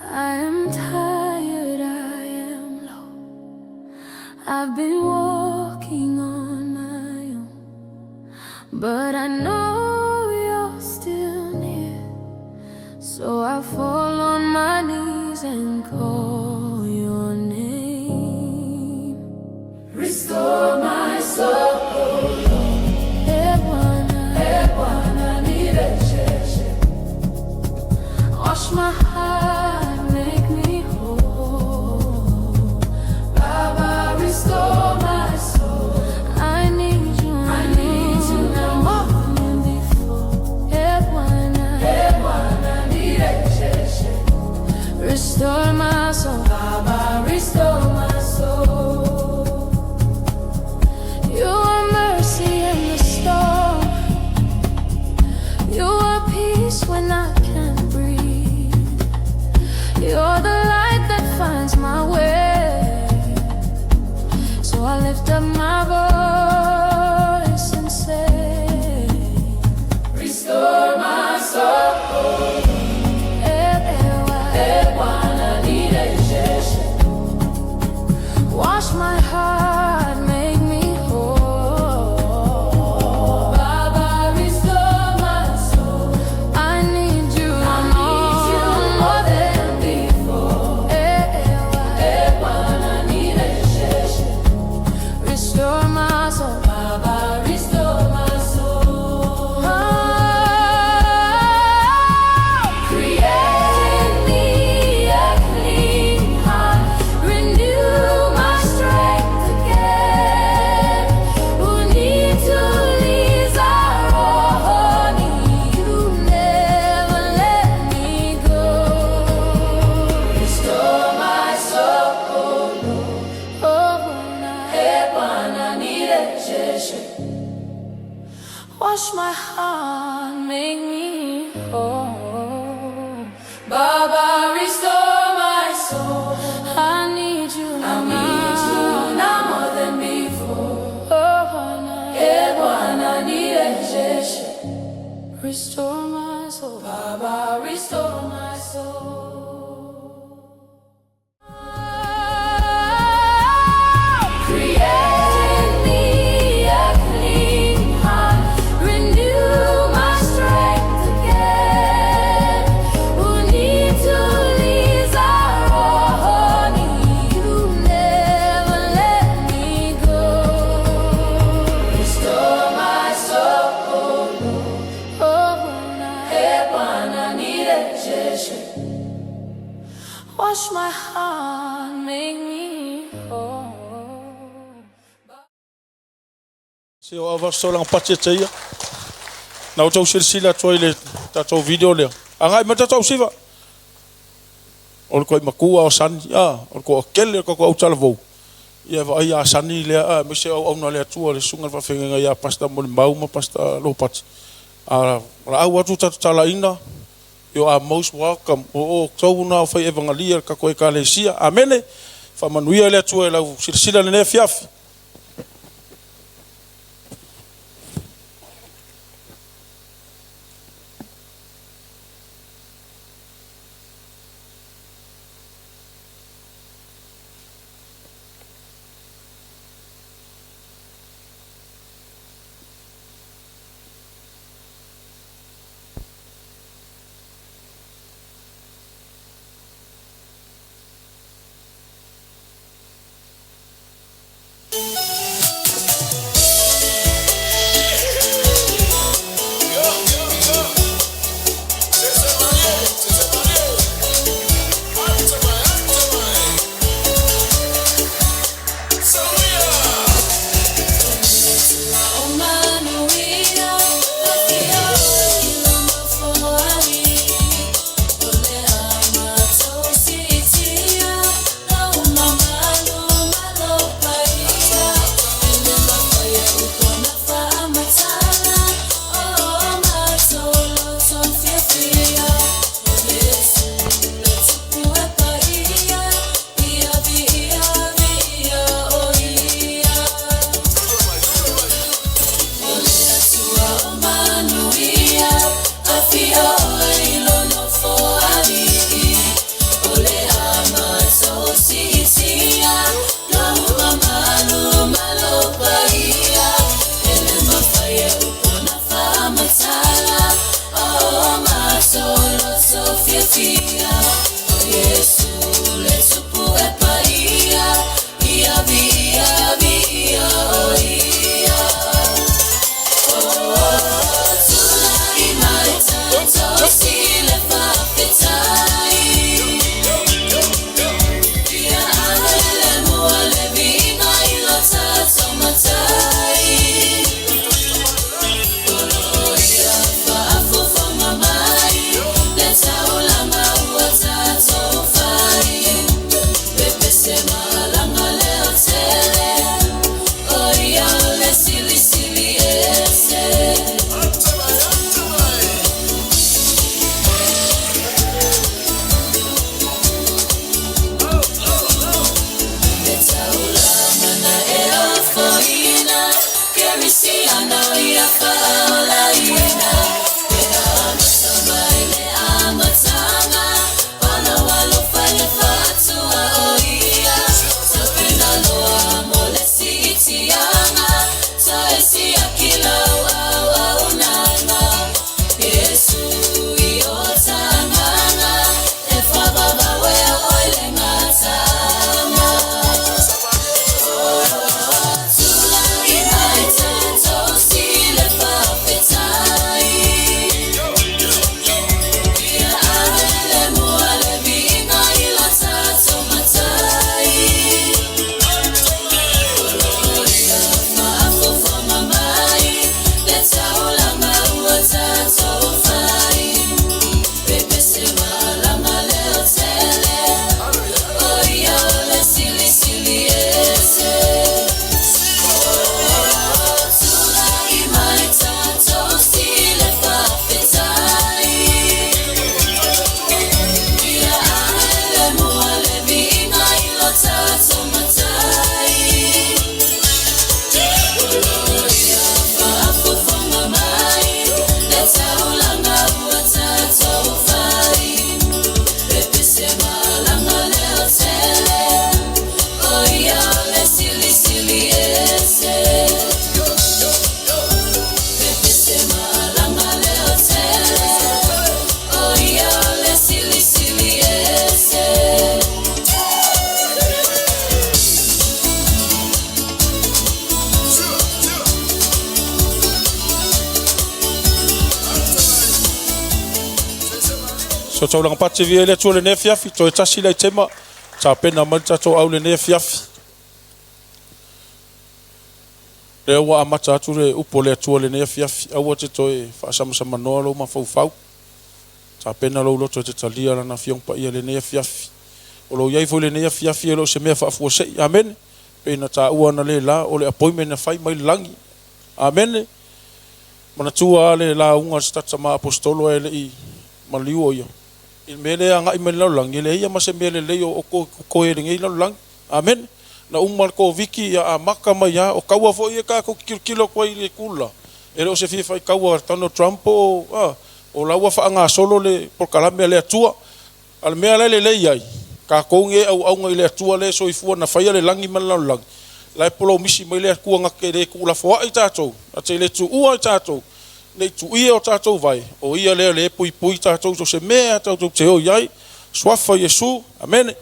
I am tired, I am low. I've been walking on my own, but I know you're still near. So I fall on my knees and call your name. Restore my soul, E Bwana, E Bwana, nirejeshe. Wash my heart, make me whole. Baba, restore my soul. I need you, I need you now more than before. E Bwana, E Bwana, nirejeshe. Restore my soul, Baba, restore my soul. You are mercy in the storm. You are peace when I can't breathe. You're the light that finds my way. So I lift up my voice and say, Restore my soul. E Bwana, nirejeshe. Wash my heart, make me whole. Baba, restore my soul. I need you now. I need you now more than before. Oh, Bwana, Eh, Bwana, nirejeshe. Restore my soul. Baba, restore my soul. Create in me a clean heart, renew my strength again. Unituliza rohoni, you never let me go. Restore my soul, oh Bwana, Eh, Bwana, nirejeshe. Wash my heart, make me whole. Se o ava so lang pati te ia. Na o tau silasila atu ai le tatou video lea. Agai mai tatou siva. O le koe makua o sani, a, o le koe kele ko ko autalavou. Ia va ia sani lea, a, me se au au na le atua le sunga le whawhengenga ia pasta mo le mau ma pasta lopati. A, la au atu tatu talaina, you are most welcome. O o tau na o whai evangalia ka koe ka lesia. Amene. Whamanuia le atua e lau silasila le fiafi. Let's So taulaga pati via i le Atua i lenei afiafi, toe tasi le aitema, tapena mai le tatou au i lenei afiafi. Lea ua amata atu le upu a le Atua i lenei afiafi, aua te toe faasamasamanoa lou mafaufau. Tapena lou loto e te talia Lana Afioga Paia i lenei afiafi. O lo o i ai foi i lenei afiafi e le o se mea faafuasei. Amene. Pei na taua analeila, o le appointment na fai mai le lagi. Amene. Manatua lava le lauga a se tasi tama aposetolo ae le i maliu o ia, i le mea lea e agai mai le lalolagi, e leai lava ma se mea lelei o totoe i lenei lalolagi. Amene. Na uma le Koviti, ia amata mai lava, o taua foi ia tatou te tilotilo atu ai i le itu le la, e le o se fia faitaua a Donald Trump po o, a, o la ua faagasolo le polokalame a le Atua. A o le mea la e lelei ai, tatou nei e auauna i le Atua lea e soifua na faia le lagi ma le lalolagi, la e polomisi mai le Atua na te le tuulafoai tatou, na te le tuua i tatou, ne i tuia o tatou vae, o Ia lea o lea e puipui tatou i so o se mea lava tatou te o i ai. Suafa o Iesu. Amene.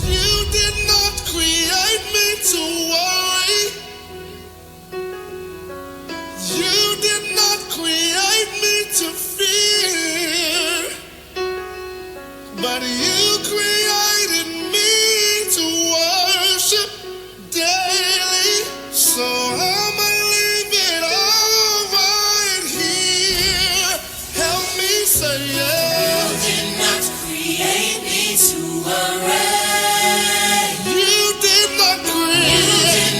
You did not create me to worry. You did not create me to fear. But you created me to worship daily. So I'ma leave it all right here. Help me say You yes. did not create me to worry. You did not You create. did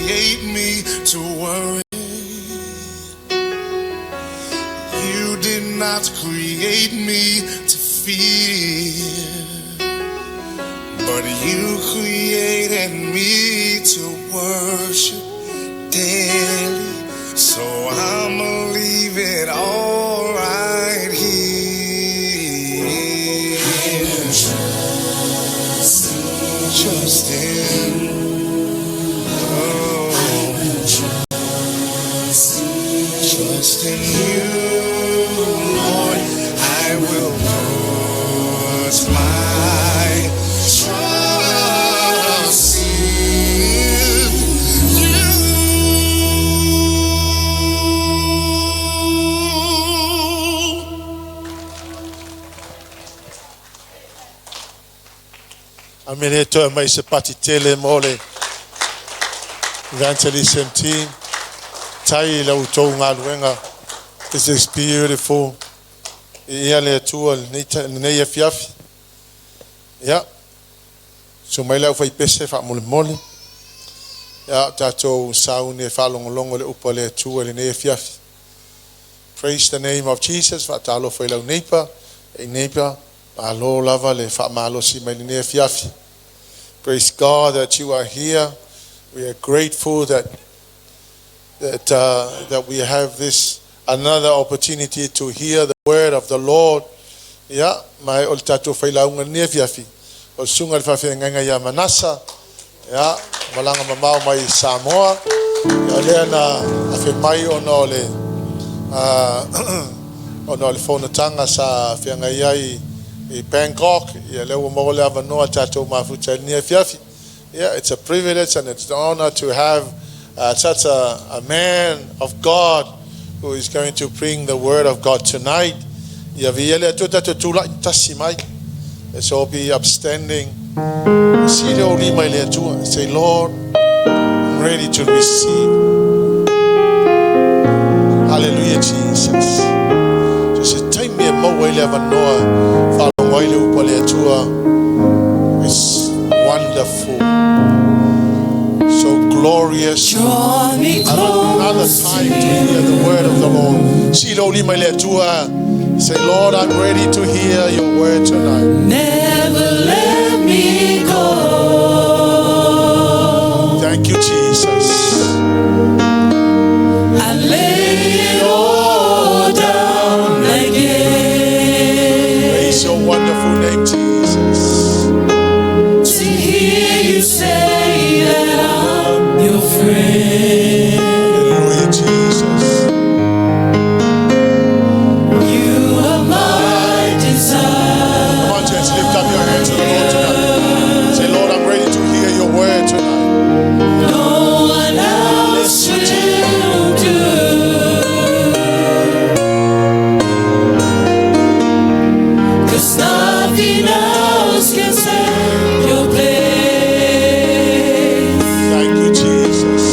create me to worry. You did not create me to fear. But you created me to worship daily. So I'ma leave it all right here. Trust in. Oh, trust in you, Lord. I will put my trust in you. Amene toe mai se pati tele mo le evangelism team. Tai la utou galuega. This is beautiful. Ia le Atua lenei afiafi. Ia. So mai le aufai pese faamolemole. Ia tatou sauni e faalogologo le upu a le Atua lenei afiafi. Praise the name of Jesus. Faatalofa i lau neighbor. E neighbor. Malo lava le faamalosi mai lenei afiafi. Praise God that you are here. We are grateful that we have this another opportunity to hear the word of the Lord. Ia, mai o le tatou failauga lenei afiafi. O le susuga le faafeagaiga ia Manasa. Ia, malaga mamao mai Samoa. Ia, o lea na afe mai ona o le fonotaga sa feagai ai i Bangkok. Ia, lea ua maua le avanoa tatou mafuta i lenei afiafi. Yeah, it's a privilege and it's an honor to have such a man of God who is going to bring the word of God tonight. Ia viia le Atua tatou tula'i tasi mai. Let's all be upstanding. Si le o lima i le Atua. Say, "Lord, I'm ready to receive." Hallelujah, Jesus. So se taimi e maua i le avanoa, faalogo ai le upu a le Atua. It's wonderful. So glorious. Draw me Another close time to hear the word of the Lord. Si le lima i le Atua. Say, "Lord, I'm ready to hear your word tonight." Never let me go. Thank you, Jesus. I lay it all down again Praise your wonderful name, Jesus. To hear you say that I'm your friend. Hallelujah, Jesus. You are my desire. Come on, church, lift up your hands to the Lord tonight. Say, "Lord, I'm ready to hear your word tonight." No one else will do. 'Cause nothing else can take your place. Thank you, Jesus.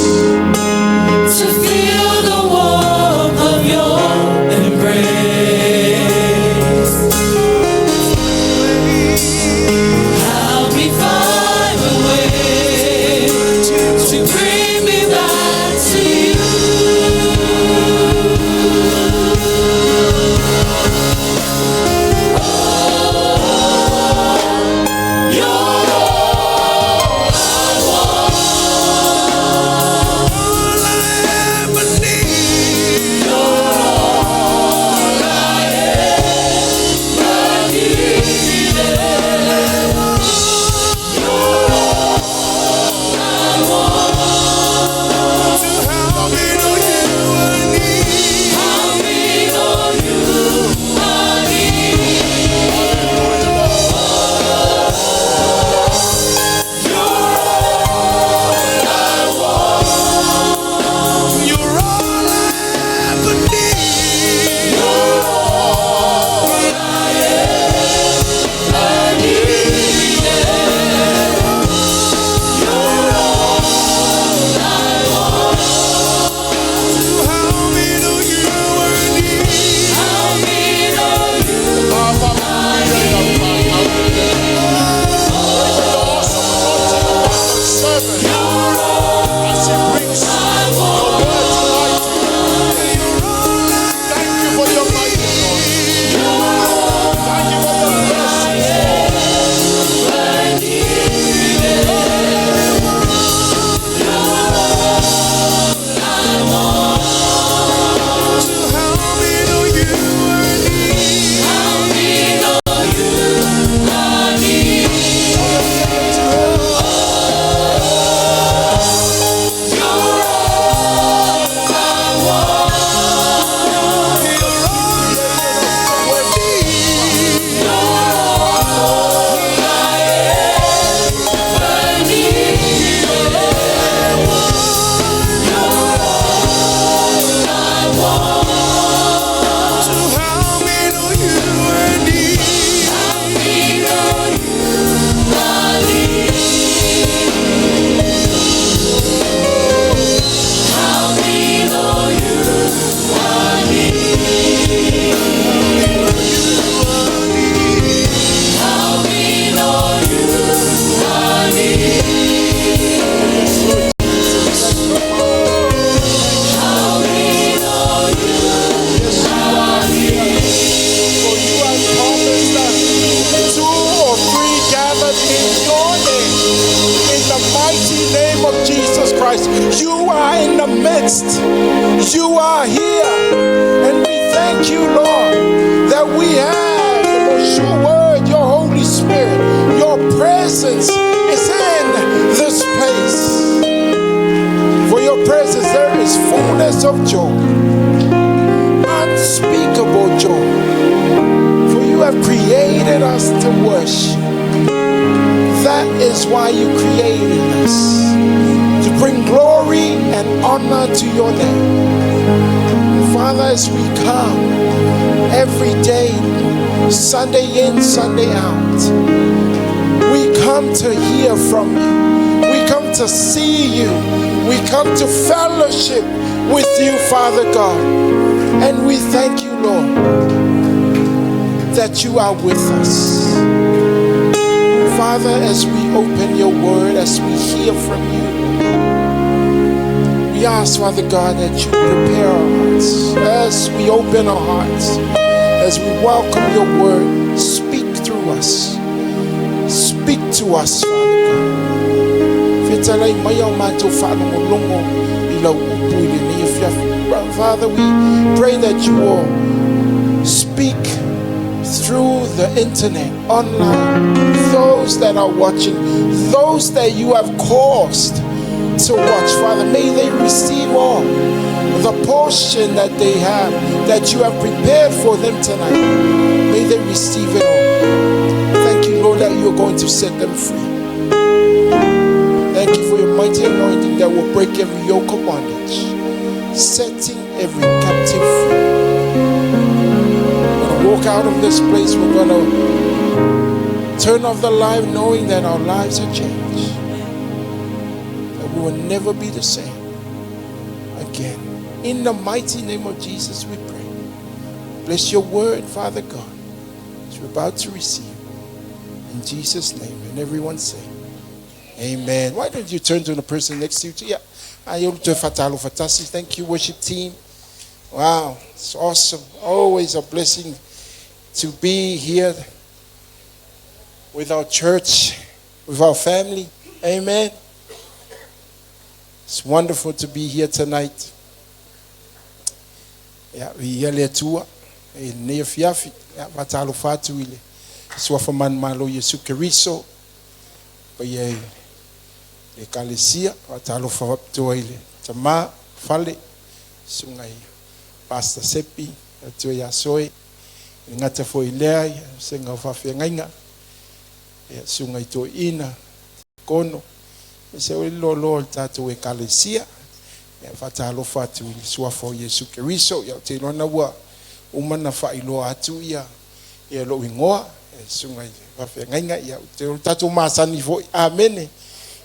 the midst. You are here. And we thank you, Lord, that we have the most sure word, your Holy Spirit. Your presence is in this place. For your presence, there is fullness of joy, unspeakable joy. For you have created us to worship. That is why you created us, to bring glory and honor to your name. Father, as we come every day, Sunday in, Sunday out, we come to hear from you. We come to see you. We come to fellowship with you, Father God. And we thank you, Lord, that you are with us. Father, as we open your word, as we hear from you, we ask, Father God, that you prepare our hearts. As we open our hearts, as we welcome your word, speak through us. Speak to us, Father God. Fetalai mai ao mātou whaalongolongo i lau upu i lenei afiafi. Father, we pray that you will speak through the internet, online, those that are watching, those that you have caused to watch, Father, may they receive all the portion that they have, that you have prepared for them tonight. May they receive it all. Thank you, Lord, that you're going to set them free. Thank you for your mighty anointing that will break every yoke of bondage, setting every captive free. We're going to walk out of this place. We're going to turn off the light knowing that our lives are changed, that we will never be the same again. In the mighty name of Jesus, we pray. Bless your word, Father God, as we're about to receive. In Jesus' name. And everyone say, amen. Why don't you turn to the person next to you? Yeah. Thank you, worship team. Wow, it's awesome. Always a blessing to be here with our church, with our family. Amen. It's wonderful to be here tonight. Yeah, we here le Atua, e lenei afiafi, ia, faatalofa atu i le suafa manumalo Iesu Keriso, paia i le ekalesia, faatalofa faapitoa i le tamā fale, susuga i Pastor Sepi, Atua ia Soe, le gata foi lea, ia, vasega o faafeagaiga, ia, susuga i toeaina, kono, aemaise foi le loaloa o le tatou ekalesia. Ia, faatalofa atu i le suafa o Iesu Keriso. Ia, ou te iloa na ua uma ona faailoa atu ia ia lou igoa e susuga i faafeagaiga. Ia, ou te o le tatou masani foi. Amene.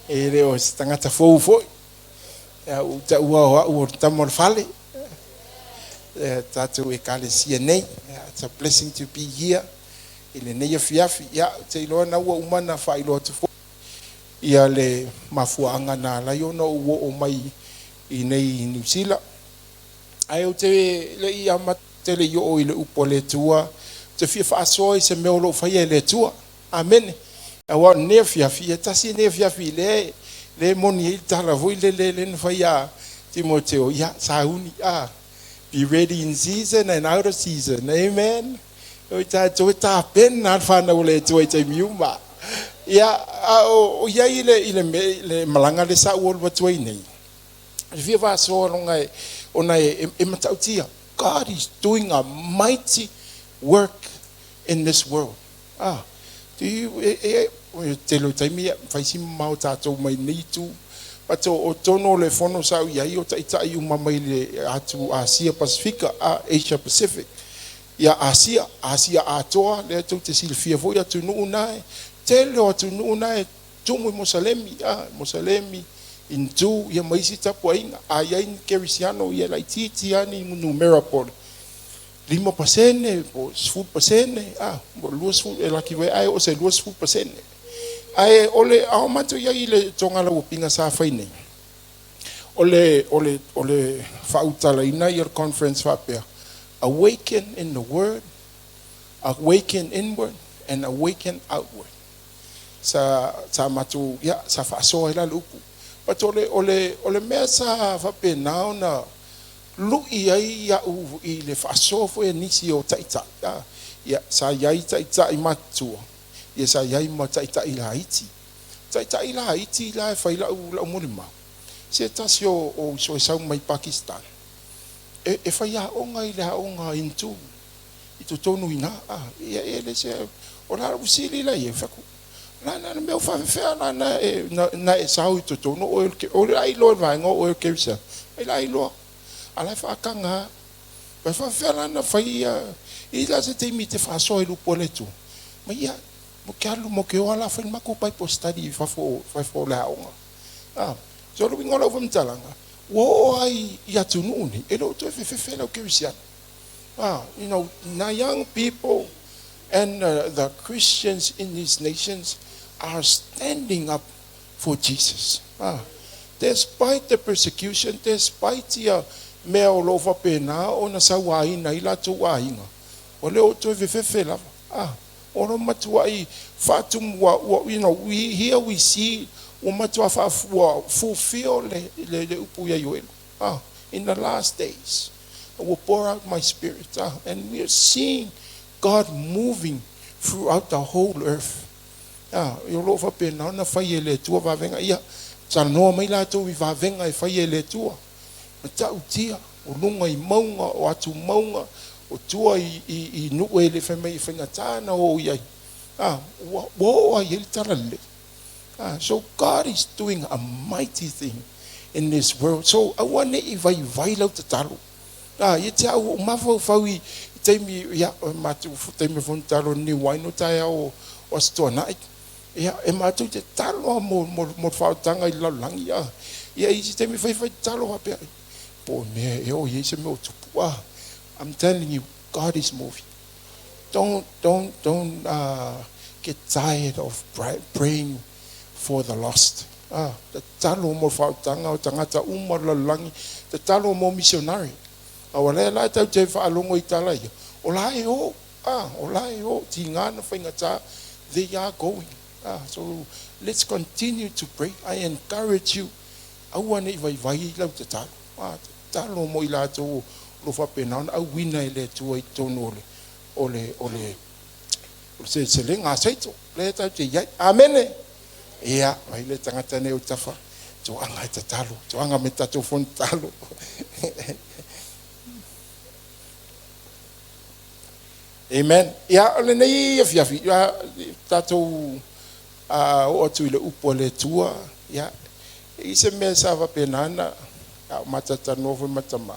E le o se tagata fou foi. Ia, ua taua o au o le tama o le fale. Ia, tatou ekalesia nei. Ia, it's a blessing to be here i lenei afiafi. Ia, ou te iloa na ua uma ona faailoa atu foi ia le mafuaaga na ala ai ona ou oo mai i nei i Niu Sila. Ae ou te le i amata tele i oo i le upu a le Atua, ou te fia faasoa i se mea o lo o faia e le Atua. Amene. Aua o lenei afiafi, ia tasi lenei afiafi lea lea e moni ai le tala foi lele lea na fai ia Timoteo, ia sauni, a be ready in season and out of season. Amen. O tatou e tapena le fanau a le Atua i taimi uma. Ia, a o i ai i le le malaga lea sa ou alu atu ai nei, e fia faasoa loga e, ona e, e matautia. God is doing a mighty work in this world. Ah, do you, e, e, e, tele o taimi, ia, fai si mamao tatou mai nei itu. But o, o tonu o le fono sa ou i ai, o taitai uma mai le atu Asia Pasifika, a, Asia Pacific. Ia Asia, Asia atoa, lea tou te silafia foi atunuu na e, tele o atunuu na e tumu i Mosalemi, a, Mosalemi, Hindu, ia ma isi tapuaiga. A i ai ni Kerisiano, ia e laitiiti lava ni numera po o le 5% po o 10%, a, po o le 20, e laki foi ae oo se 20%. Ae o le ao matou i ai i le togalaupina sa fai nei, o le, o le, o le faautalaina ia le conference faapea, Awaken in the word, awaken inward and awaken outward. Sa, sa matou, ia, sa faasoa ai la le upu. But o le mea sa faapena ona lu'i ai a'u i le faasoa foi a nisi o ta'ita'i a ia sa iai ta'ita'i matutua ia sa iai ma ta'ita'i laiti. Ta'ita'i laiti la e fai la'u molimau se tasi o uso e sau mai Pakistan e fai aoga i le aoga Hindu i totonu ina a ia e le se o la usili la ia faku la na mea o faafefea la na e na e sau i totonu o le ailoa le vaega o e kerisiano ai la iloa a la e faakaga pa faafefea la na fai ia i la se taimi te faasoa i lupu o le Atua ma ia mo ke alu mo ke oa la fai le makou Bible study i fafo o le aoga a. So le uiga o lau faamatalaga ua oo ai i atunuu nei e le o toe fefefe lau kerisiano ah. Na young people and the Christians in these nations are standing up for Jesus. Ah, despite the persecution, despite ia mea o lo faapena ona sauaina ai latou aiga, o le o toe fefefe lava. Ah, o lo matuai faatumu ua, we, here we see ua matua faafua fulfill le upu ia Ioelo. Ah, in the last days, I will pour out my spirit. Ah, and we are seeing God moving throughout the whole earth. Ah, o lo faapena ona fai e le Atua vavega ia talanoa mai latou i vavega e fai e le Atua ma ta'utia o luga i mauga o atu mauga o tua i nuu e le fai mai e faigatā na o i ai ah, ua oo ai ai le tala lelei ah. So God is doing a mighty thing in this world. So aua ne'i vaivai lau tatalo ah, ia te au o mafaufau i taimi ia matou taimi fonotalo ni waino taeao o Aso Toana'i ia e matou te talo mo le faaotaga i le lalolagi a ia i se taimi faifai tatalo faapea po o mea e o i ai se mea o tupu ah. I'm telling you, God is moving. Don't get tired of praying for the lost. Ah, tatalo mo le faaotaga o tagata uma o le lalolagi, tatalo mo missionary. A ua lea la tau te faalogo i tala ia. O la e o, ah, o la e o, tigā na faigata, they are going. Ah, so let's continue to pray. I encourage you. Aua ne'i vaivai lau tatalo. Ah, tatalo mo i latou lo faapena ona auina e le Atua i totonu o le seleselega a Seito. Lea tau te iai. Amene. Ia, vai le tagata nei o tafa. Toaga e tatalo. Toaga me tatou fonotalo. Amen. Ia, o lenei afiafi, ia, tatou o atu i le upu a le Atua, ia, i se mea sa faapena na, a o matatanoa foi matama.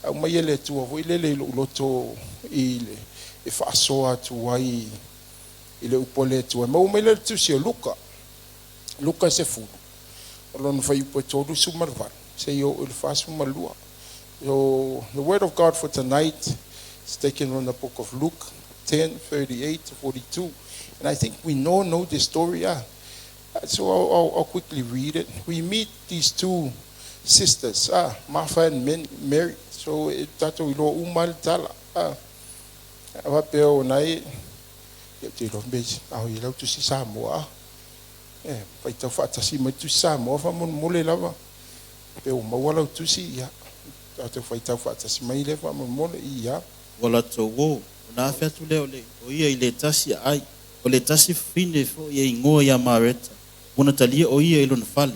Au mai e le Atua foi lele i lou loto i le e faasoa atu ai i le upu a le Atua. Maua mai le tusi o Luka. Luka 10. O lona fuaiupu e 38. Seia oo i le 42. So, the word of God for tonight is taken from the book of Luke 10, 38 to 42. And I think we know this story. Yeah. So I'll quickly read it. We meet these two sisters, Martha and Mary. So, tatou iloa uma le tala. Ah, faapea o nai, ia te iloa me, au i lau tusi Samoa. Ah. E, faitau faatasi mai tusi Samoa faamolemole lava. Pe o maua lau tusi, ia. Tatou faitau faatasi mai le faamolemole, ia. Ua latou o ona afe atu lea o le o ia i le tasi aai o le tasi fafine fo'i e igoa iā Mareta ua na talia o ia i lona fale.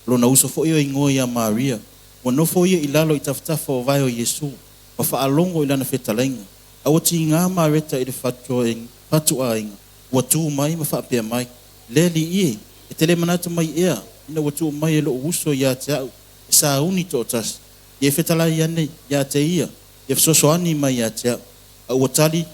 O lona uso fo'i o igoa iā Maria ua nofo ia i lalo i tafatafa o vae o Iesu ma faalogo i lana fetalaiga. A ua tigā Mareta i le fatuaiga ua tū mai ma faapea mai, le Alii e, e te lē manatu mai ea ina ua tuu mai e lo'u uso iā te a'u e sauni to'atasi? Ia e fetalai ane iā te ia ia fesoasoani mai iā te a'u. A ua tali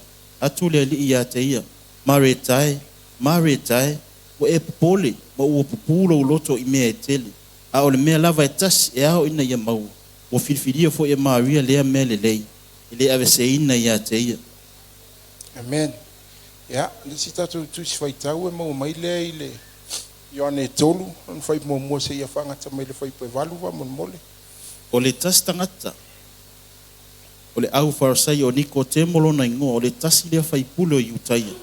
atu le Alii iā te ia, Mareta e, Mareta e, ua e popole ma ua pupū lou loto i mea e tele a o le mea lava e tasi e ao ina ia maua ua filifilia fo'i e Maria lea mea lelei e lē aveseina iā te ia. Amen. Ia, le isi tatou tusi faitau e maua mai lea i le Ioane 3, ona fai muamua seia faagata mai le fuaiupu e 8 faamolemole. O le tasi tagata o le au Farasai o Nikotemo lona igoa o le tasi lea faipule o Iutaia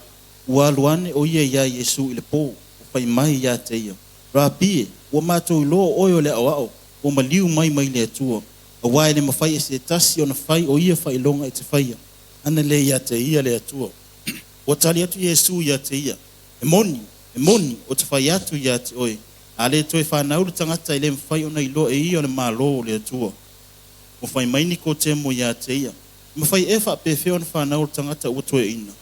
ua alu ane o ia iā Iesu i le pō ua fai mai iā te ia. Rapi e, ua matou iloa o oe o le Aoao ua maliu mai mai le Atua, auā e le mafai e se tasi ona fai o ia faailoga e te faia, ana le ia te ia le Atua. Ua tali atu Iesu ia te ia, E moni, e moni, ou te fai atu ia te oe, a le toe fanau le tagata e le mafai ona iloa e ia le Malo o le Atua. Ua fai mai Nikotemo ia te ia, E mafai ea faapefea ona fanau le tagata ua toeaina?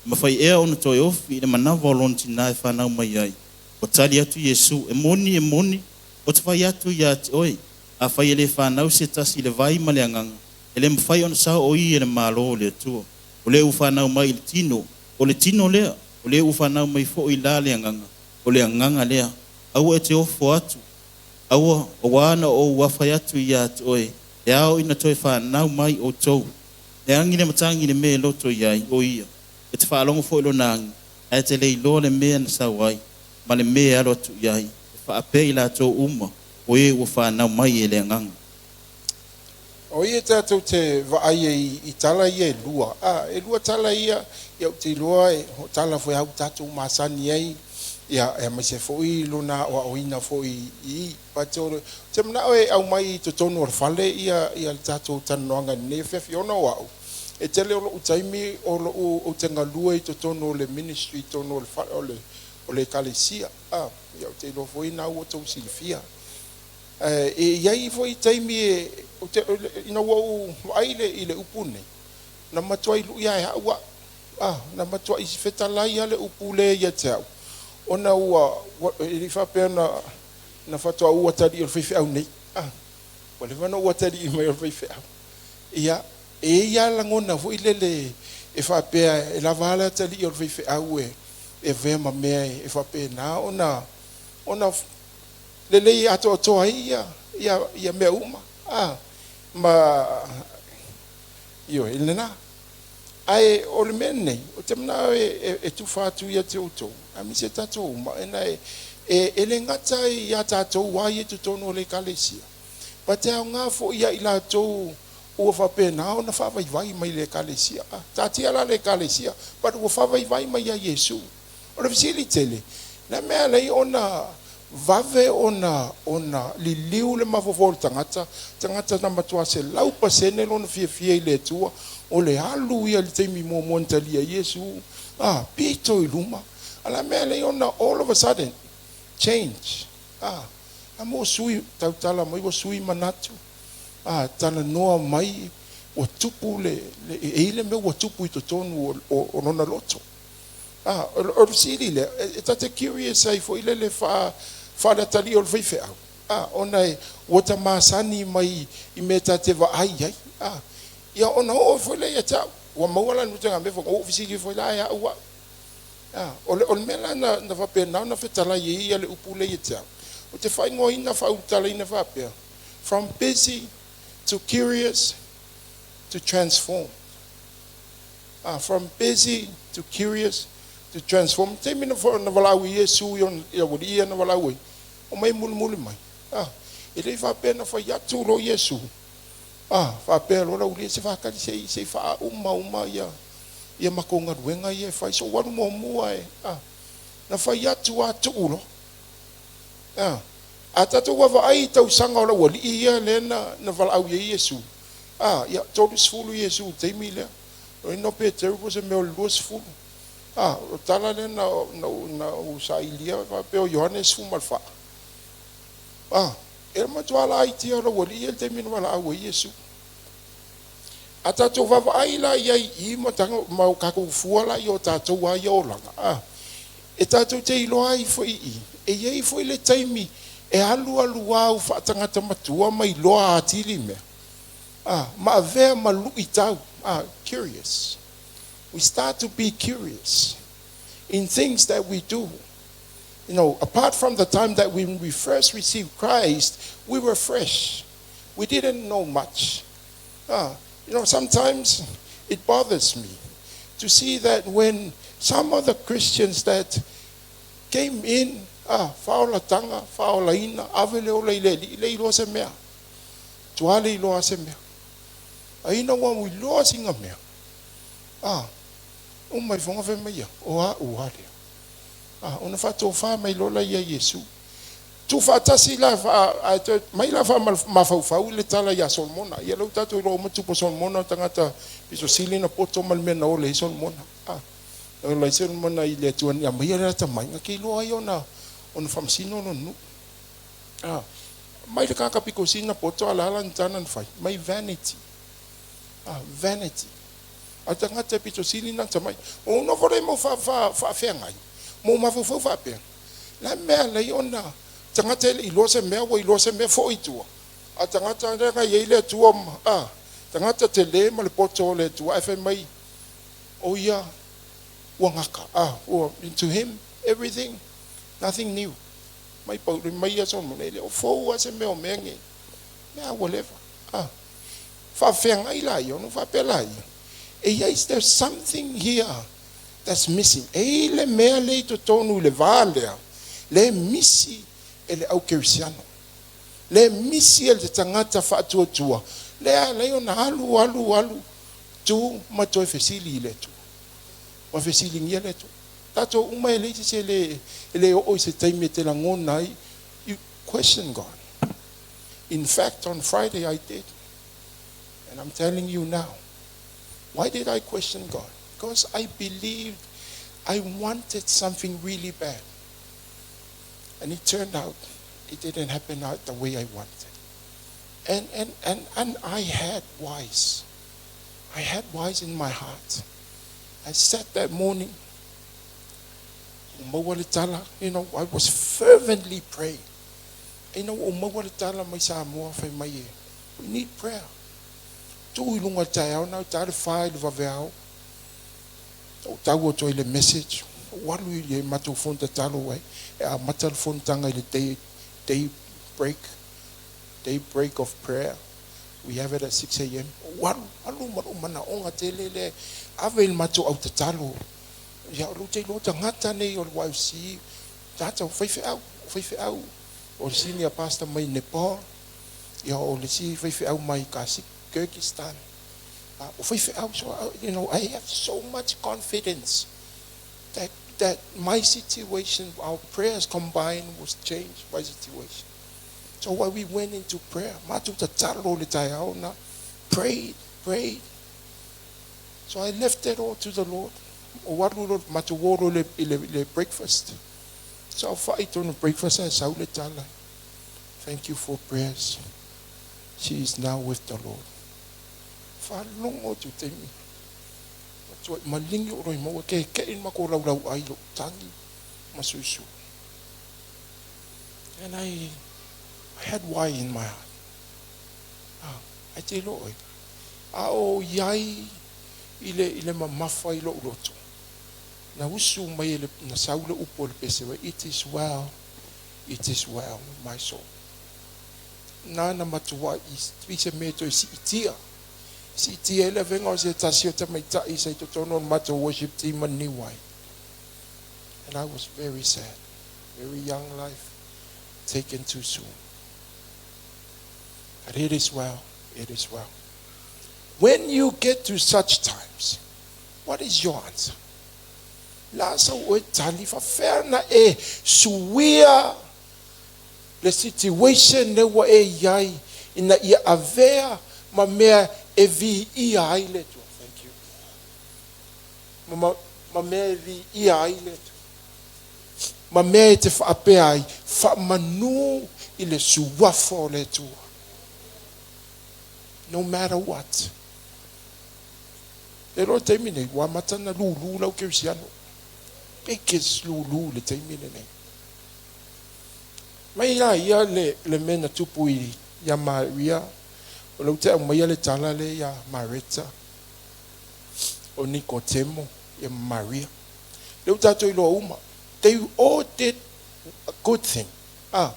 E mafai ea ona toe ofi i le manava o lona tinā e fanau mai ai? Ua tali atu Iesu, E moni, e moni, ou te fai atu ia te oe, afai e le fanau se tasi i le vai ma le Agaga, e le mafai ona sao o ia i le Malo o le Atua. O le ua fanau mai i le tino, o le tino lea, o le ua fanau mai foi la le Agaga, o le Agaga lea. Aua e te ofo atu, aua, auā na ou fai atu ia te oe, e ao ina toe fanau mai outou. E agi le matagi i le mea e loto i ai, o ia, e te faalogo foi i lona agi, ae e te le iloa le mea na sau ai, ma le mea e alo atu i ai, e faapea i latou uma, o e ua fanau mai e le Agaga. O ia tatou te vaai ai i tala ia e lua. A, e lua tala ia, ia ou te iloa e o tala foi au tatou masani ai, ia e aemaise foi lona aoaoina foi i but o le te manao e aumai i totonu o le fale ia ia le tatou talanoaga i lenei afiafi ona o a'u e tele o lo'u taimi o lo'u ou te galue i totonu o le ministry i totonu o le fale o le o le ekalesia a ia ou te iloa foi na ua outou silafia ae e i ai foi taimi e ou te ina ua ou vaai i le i le upu nei na matuai lu'i lava e a'u a'u a na matuai fetalai lava le upu lea ia te a'u ona ua e le i faapea na na faatoa ou atalii o le faifeau nei a ua leva ona ou atalii mai o le faifeau ia e i ai lava lagona foi lele e faapea e lava a le atalii o le faifeau e e avea ma mea e faapena ona ona lelei atoatoa ai ia ia ia mea uma a ma ioe lena ae o le mea lenei ou te manao e e tufa atu ia te outou aemaise tatou uma ena e e le gata ia tatou lava ia i totonu o le ekalesia but e aoga foi ia i latou ua faapena ona faavaivai mai le ekalesia. A taatia la le ekalesia but ua faavaivai mai ia Iesu. O le fesili tele, le mea lea ona vave ona ona liliu le mafaufau o le tagata, tagata na matua 100% lona fiafia i le Atua, o le alu ia i le taimi muamua na talia ai Iesu, a pito i luma. A o le a mea lea ona all of a sudden change, a a mo sui tautala mai ua sui manatu, a talanoa mai ua tupu le e i ai le mea ua tupu i totonu o o lona loto. A o le fesili lea, e ta te curious ai foi lele faa faaleatalii o le faifeau, a ona e ua ta masani mai i mea ta te vaai ai, a ia ona oo foi lea ia te au, ua maua la le mea foi, ua ou fesili foi la e a'u a'u. A o le o le mea la na na faapena ona fetalai ai ia le upu lea ia te au, ou te faaigoaina faaulutalaina faapea, from busy to curious to transformed. A from busy to curious to transform. Taimi na na valaau ai Iesu i ona i aualii ia na valaau ai, omai mulimuli mai. A e le i faapea na fai atu loa Iesu, a faapea loa le aualii se faatali se i se i faauma uma ia ia matou galuega ia e fai, se i ou alu muamua e a na fai atu lava tuu loa. A a tatou vaavaai i tausaga o le aualii ia lea na na valaau i ai Iesu, a ia 30 Iesu i le taimi lea, o ina Peteru po o se mea o le 20. A o le tala lea na na na ou sailia faapea o Ioane e 14. A e matua laiti lava o le aualii ia i le taimi na valaau ai Iesu. A tatou vaavaai la i ai i i ma ma o tatou fua la i o tatou lava ia olaga, a e tatou te iloa ai foi i i, e i ai foi le taimi e alualu au faatagata matua ma iloa atili mea, a ma avea ma luitau, a curious. We start to be curious in things that we do. Apart from the time that when we first received Christ, we were fresh. We didn't know much. Sometimes it bothers me to see that when some of the Christians that came in, faaolataga, faaolaina, ave le ola i le Alii, le iloa se mea. Tua le iloa se mea. A ina ua ua iloa sina mea. A, uma ifoga fai mai ia, o a'u lava lea. A, ona faatofa mai loa laia e Iesu. Tuufaatasi la ae toe mai la faamafaufau i le tala ia Solomona. Ia lea ua tatou iloa uma tupu o Solomona o tagata pito sili ona poto ma le mea na ola ai Solomona. A, na ola ai Solomona i le Atua na aumaia le lata mai, na te iloa ai ona ona faamasino lona nuu. A, mai le tagata pito sili ona poto a o le a lana tala na fai? Mai vanity. A, vanity. A o le tagata e pito sili ona atamai. Ua ou nofo lea i mau faafeagai ma ou mafaufau faapea, Le a mea alai ona tagata e le iloa se mea ua iloa se mea foi i tua a tagata lea na iai le Atua a tagata tele ma le poto o le Atua ae fai mai o ia ua gata a ua to him everything nothing new mai pau mai ia Solomona e le o fou a se mea o mea nei mea ua leva a faafeagai la ia ona faapea la ia e iai there's something here That's missing. E i ai le mea lea i totonu i le va lea, lea e misi e le au kerisiano, lea e misi e le tagata faatuatua, lea e ala ai ona alu, alu, alu, tu ma toe fesili i le Atua. Ma fesiligia le Atua. Tatou uma e leai se isi e le, e le oo i se taimi e te lagona ai, you question God. In fact, on Friday I did. And I'm telling you now, Why did I question God? Because I believed I wanted something really bad. And it turned out it didn't happen out the way I wanted. And, and, and, and I had wise. I had wise in my heart. I sat that morning, you know, I was fervently praying. Ina ua ou maua le tala mai Samoa fai mai e, we need prayer. Tuu i luga i le taeao na ta le fa i le vaveao. Ou tau atu ai le message. Ou alu i le matou fono tatalo ai. E amata le fonotaga i le day, day break, day break of prayer. We have it at 6 a.m. Ou alu, alu ma lou manaoga tele lea e ave i le matou au tatalo. Ia, o lou te iloa tagata nei o le YFC, tagata o faifeau, o faifeau, o le senior pastor mai Nepal, ia o le isi faifeau mai Kasik, Kyrgyzstan. O faifeau, so, I have so much confidence that my situation, our prayers combined was changed my situation. So while we went into prayer, matou tatalo le taeao na, prayed, prayed. So I left it all to the Lord. Ou alu loa matou o loa i le breakfast. Saofai tonu i le breakfast ae sau le tala, Thank you for prayers. She is now with the Lord. Faalogo atu i taimi. Matuai maligi o roi maua ke ke'i le makou laulau ai lou tagi ma susu. And I had why in my heart. Ah, ai te iloa oe. A o iai i le, i le mamafa i lou loto. Na usu mai e le, na sau le upu o le pese, it is well, it is well with my soul. Nāna matuai i se mea e toe siitia. Siitia ai le avega o se tasi o tamaitai sa i totonu o le matou worship team a Niuai. And I was very sad. Very young life taken too soon. But it is well, it is well. When you get to such times, what is your answer? La sau oe tali faafefea na e suia le situation lea ua e i ai ina ia avea ma mea e viia ai le Atua. Thank you. Ma, ma mea e viia ai le Atua. Ma mea e te faapea ai, faamanu i le suafa o le Atua. No matter what. Le loa taimi nei, ua amata ona lulu lau kerisiano. Biggest lulu le taimi lenei. Mai la ia le, le mea na tupu i, ia Maria, o lea ou te aumaia le tala lea ia Mareta, o Nikotemo, ia ma Maria. Lea ua tatou iloa uma. They all did a good thing. Ah,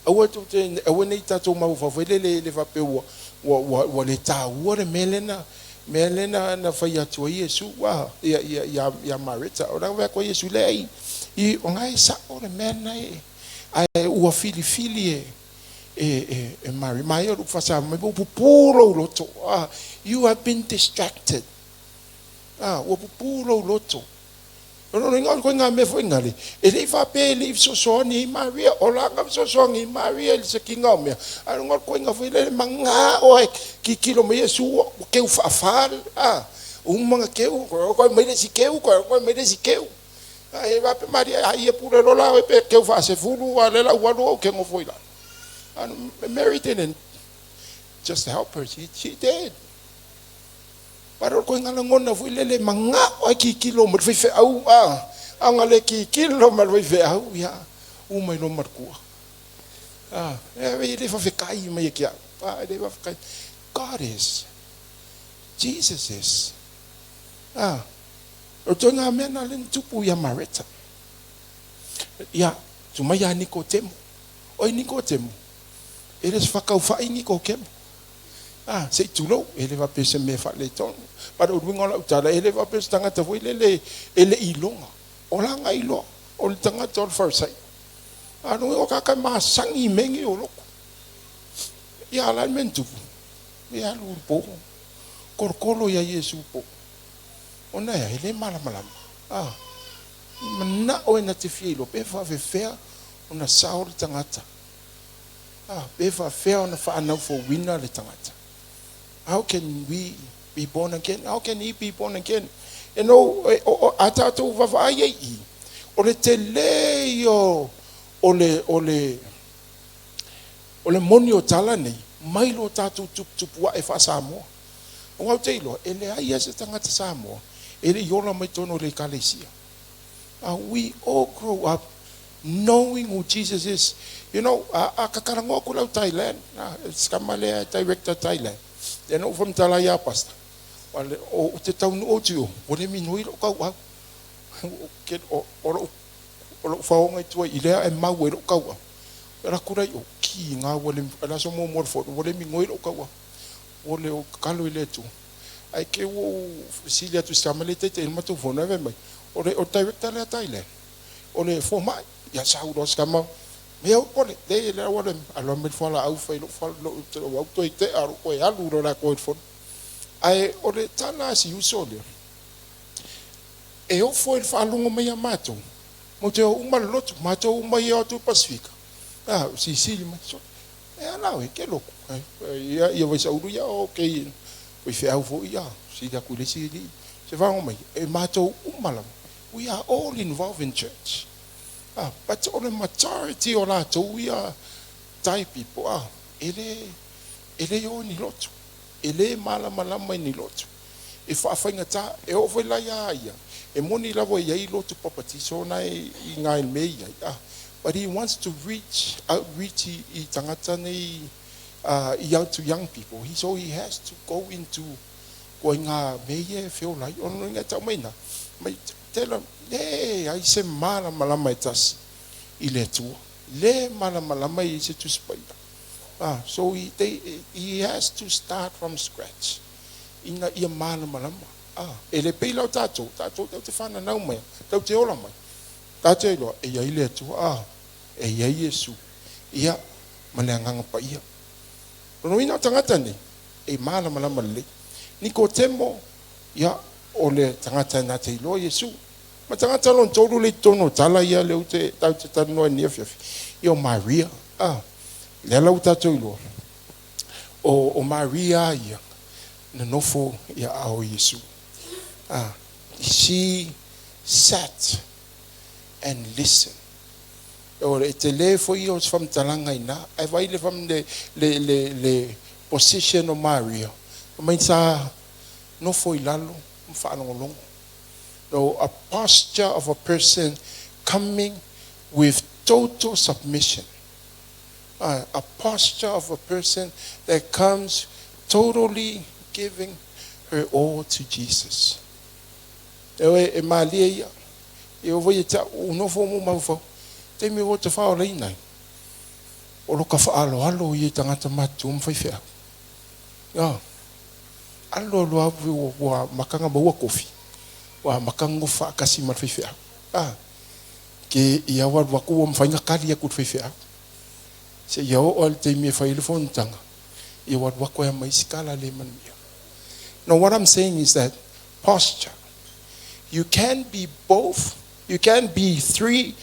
aua tou te, aua nei tatou mafaufau foi lele le faapea ua, ua, ua, ua le taua le mea lea na, mea lea na, na fai atu ai Iesu, ah, ia, ia, ia, ia Mareta. O la fai atu ai Iesu, leai, i, o na e sa'o le mea na e, ae ua filifili e, e, e, e Mary. Ma ia o luku faasa mai, ua pupū lou loto. Ah, you have been distracted. Ah, ua pupū lou loto. O lona uiga o le ituaiga mea foi lena, e le i faapea e le i fesoasoani ai Maria, o lana fesoasoani i Maria i le sakiga o mea, ae o le ituaiga foi lele manao lava e tilotilo mai Iesu ua teu faafa, a uma ona teu, toe aumai le isi teu, toe aumai le isi teu. Ae faapea Maria, a ia pule loa la oe pe teu faasefulu, a o lea o le a ou alu au ou te nofo i lalo. And Mary didn't just help her, she did. But o le ituaiga lagona foi lele manao lava e tilotilo mai le faifeau, a a na le tilotilo mai le faifeau, ia uma ai loa ma le tua. A e le faafetai mai ia te au, a e le faafetai. God is. Jesus is. A o le ituaiga mea lena lea na tupu ia Mareta. Ia, tu mai ia Nikotemo. Oi Nikotemo, e le se faataufai Nikotemo. A, se i tulou, e le faapea o se mea faaletonu. But o le uiga o lau tala, e le faapea o se tagata foi lele e le i iloga. O lana iloa, o le tagata o le Farisai. A lona uiga o tagata e masani i mea nei o lotu. Ia, a o le a le mea na tupu? E alu i le po, tolotolo ia Iesu i le po. Ona e a? E le malamalama. A, i manao e na te fia iloa pe faafefea ona sao le tagata. A, pe faafefea ona faanaufouina le tagata. How can we be born again? How can he be born again? You know, a tatou vaavaai ai i i, o le tele ia o le, o le, o le moni o tala nei, mai lo tatou tuputupu ae faa-Samoa. Aua ou te iloa, e leai lava se tagata Samoa e le i ola mai totonu o le Ekalesia. We all grow up knowing who Jesus is. You know, a ta talanoa atu la au Thailand, si tama lea e director Thailand, lea na ou faamatala ai ia Pastor, ou te taunuu atu i o, ua le minoi lou tauau. O lou faoga i tua i lea e mau ai lou tauau. E alu atu la i o, kiga ua le, o le aso muamua o le fono, ua le minoi lou tauau. Ua le o tatalo i le Atua. Ae te i ua ou fesili atu i si tama lea e taitaiina le matou fono, ae fai mai, o le director lea a Thailand, o le fomai. Ia sau loa si tama, mea ua pole, leai le auala e alu mai le fualaau fai lou au toe tea lou toe alu loa latou i le fono. Ae o le tala a si uso lea, e ofo i le faalogo mai ia matou, matou te o uma le lotu, matou uma ia o atu i Pasefika, a silisili mai, E ala oe, ke loku. Ia, ia Vaisaulu ia, ok, faifeau foi ia, sili atu i le isi alii. Se fagogo mai, e matou uma lava, we are all involved in church. Ah, but o le majority o latou ia Thai people, ah, e le, e le o i ni lotu. E le malamalama i ni lotu. E faafaigata, e oo foi la ia ia, e moni lava e i ai lotu papatiso na e i nga i le mea e i ai, ah, but he wants to reach, outreach i, i tagata nei, ah, i out to young people, he, so he has to go into ituaiga mea ia e feola ai. O lona uiga e tau mai ina, mai tela, leai se malamalama e tasi i le Atua, le malamalama i se Tusi Paia. Ah, so he, they, he has to start from scratch ina ia malamalama. Ah, e le pei la o tatou, tatou tatou te fananau mai, tatou te ola mai. Tatou te iloa, e i ai le Atua, ah, e i ai Iesu, ia, ma le Agaga Paia. Lona uiga o tagata nei, e malamalama lelei. Nikotemo, ia, o le tagata na te iloa Iesu. Ma tagata lona tolu lea i totonu o tala ia lea ou te, tatou te talanoa ai i lenei afiafi, ia o Maria, ah, lea la ua tatou iloa, o, o Maria ia, na nofo i aao o Iesu. Ah, she sat and listened. O le tele foi ia o se faamatalaga i ina, ae vaai le, le, le, le, le position o Maria, fai mai sa nofo i lalo ma faalogologo. No, a posture of a person coming with total submission. A posture of a person that comes totally giving her all to Jesus. E e malie ia. E oo foi ia te au, ua ou nofo ma ou mafaufau, taimi ua ta faaolaina ai, o lo ta faaaloalo ia i tagata matutua ma faifeau. Ioe. Alu alu lava ua amata ona maua kofi, ua amata ona nofo faatasi ma le faifeau. A, ke ia ua alu atu ua mafai ona tali atu i le faifeau. Seia oo lava i le taimi e fai ai le fonotaga, ia ua alu atu ai ma isi tala le manuia. No, what I'm saying is that posture, you can be both. You can't be three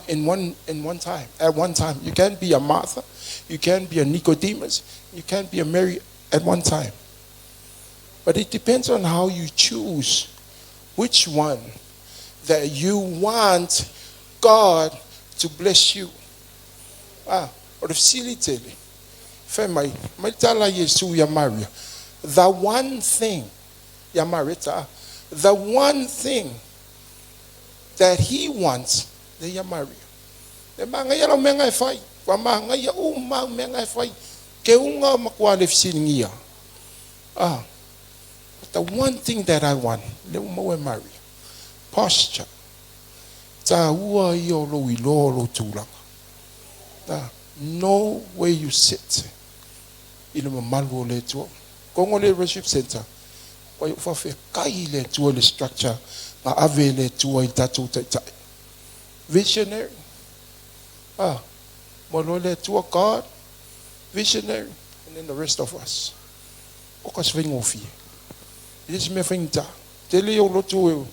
in one time. At one time, you can't be a Martha, you can't be a Nicodemus, you can't be a Mary at one time. But it depends on how you choose which one that you want God to bless you. Ah, o le fesili tele. Fai mai, mai tala Iesu ia Maria. The one thing, ia Mareta, the one thing that he wants, le ia Maria. Le magaia lau mea e fai. Ua magaia uma au mea e fai. Ke unga makua le fesilingia. Ah, but the one thing that I want, le uma e Maria. Posture. Ta ua i o lou iloa o lou tulaga. Ah, know where you sit. I le mamalu o le Atua. Kongo le worship center. Ua iu faafekai i le Atua i le structure na ave e le Atua i tatou taitai. Visionary. Ah, mo loa le Atua God, visionary, and then the rest of us. O ka se faigofie. E le se mea faigata. Tele ou lotu e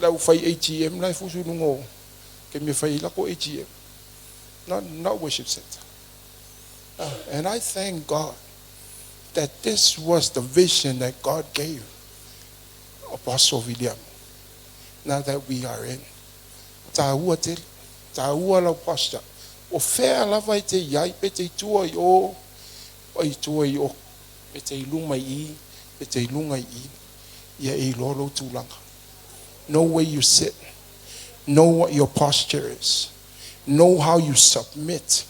lau fai ATM la e fusu i luga o ke mea fai ai lako ATM. Not worship center. Ah, and I thank God that this was the vision that God gave Apostle Viliamu. Now that we are in. Tāua tele. Tāua lau posture. O fea lava e te iai, pe te i tua i o, o i tua i o, pe te i luma i i, pe te i lunga i i, ia e iloa lou tulaga. Know where you sit. Know what your posture is. Know how you submit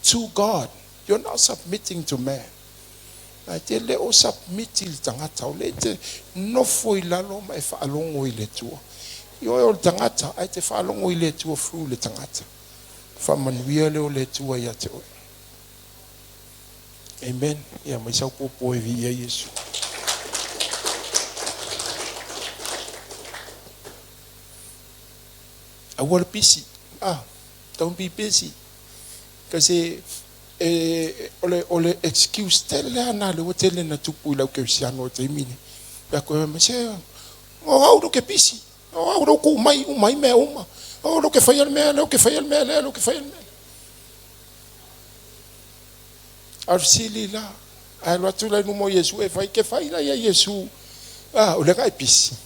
to God. You're not submitting to man. Ae te le o submit i le tagata, o le te nofo i lalo ma e faalogo i le Atua. I oe o le tagata, ae te faalogo i le Atua through le tagata. Faamanuia lea o le Atua ia te oe. Amen. Ia mai sau popo e viia Iesu. Aua le pisi. Ah, don't be busy. Kasi e, o le, o le excuse tele ana le ua tele na tupu i lau kerisiano o taimi nei. Pe a koe mai se, o au lo ke pisi. O au lo ku mai uma i mea uma. O lo ke whai al mea, lo ke whai al mea, lea, lo ke whai al mea. A o le fesili la, a alu atu la i luma o Iesu e fai, ke fai la ia Iesu, a, o lea e pisi.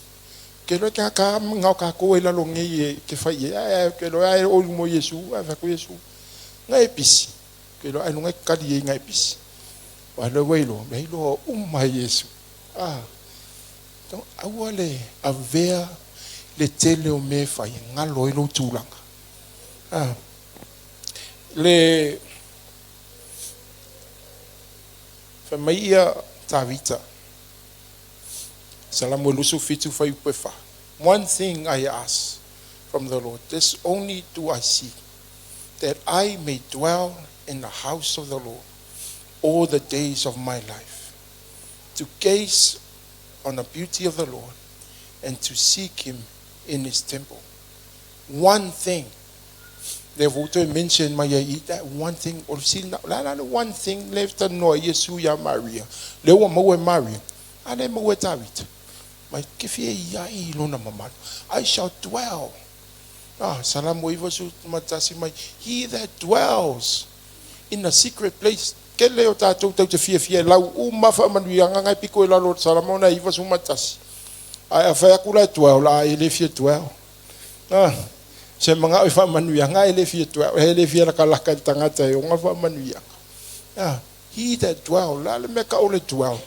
Ke loa ke ka ngao ka ko e lalo ngei e ke fai e, a, ke loa e o luma o Iesu, a fai ko Iesu, ngai e pisi. Ke loa ai lunga e kali e ngai e pisi. Wa le wei lo, mei lo uma Iesu. A, donc, aua le avea le tele o mea e fai, e ngalo ai lou tulaga. A, le fai mai ia Tavita, Salamo e 27 fuaiupu e fa. One thing I ask from the Lord, this only do I seek, that I may dwell in the house of the Lord all the days of my life, to gaze on the beauty of the Lord and to seek him in his temple. One thing. Lea ua ou toe mention mai ai i that one thing, o le fesili na, o le a la le one thing lea e talanoa ai Iesu iā Maria, lea ua maua e Maria, a lea e maua e Tavita? Mai ke fia i ai i lona mamalu. I shall dwell. Ah, Salamo 91 mai, he that dwells in the secret place. Kele o tātou tau te fiafia e lau uma faamanuiaga ngai piko i lalo o le Salamo na 91. Ae a fai aku la e dwell, la e le fia dwell. Ah, se mangao i faamanuiaga e le fia dwell, e le fia lakalaka i le tagata e ona faamanuiaga. Ah, he that dwell, la le mea ka o le dwell,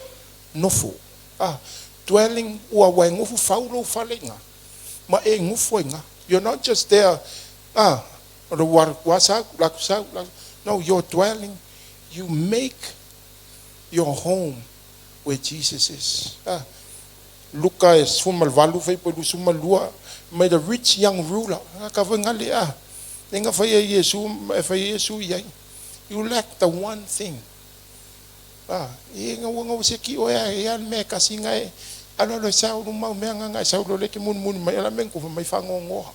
nofo. Ah, dwelling ua ua e nofo fau lou fale i ina, ma e nofo ai ina. You're not just there, ah, o le ua ua sau, la ku sau, la No, you're dwelling, you make your home where Jesus is. Ah, Luka e 18 fuaiupu e 22, mai the rich young ruler, ah, ka fai ngale, ah, e nga fai e Iesu, e fai e Iesu i ai. You lack the one thing. Ah, e nga ua nga se ki oe a e al mea kasi nga e alo alo e sau lu mau mea nga nga e sau lo le ke muni muni mai ala me nkufa mai whangongoa.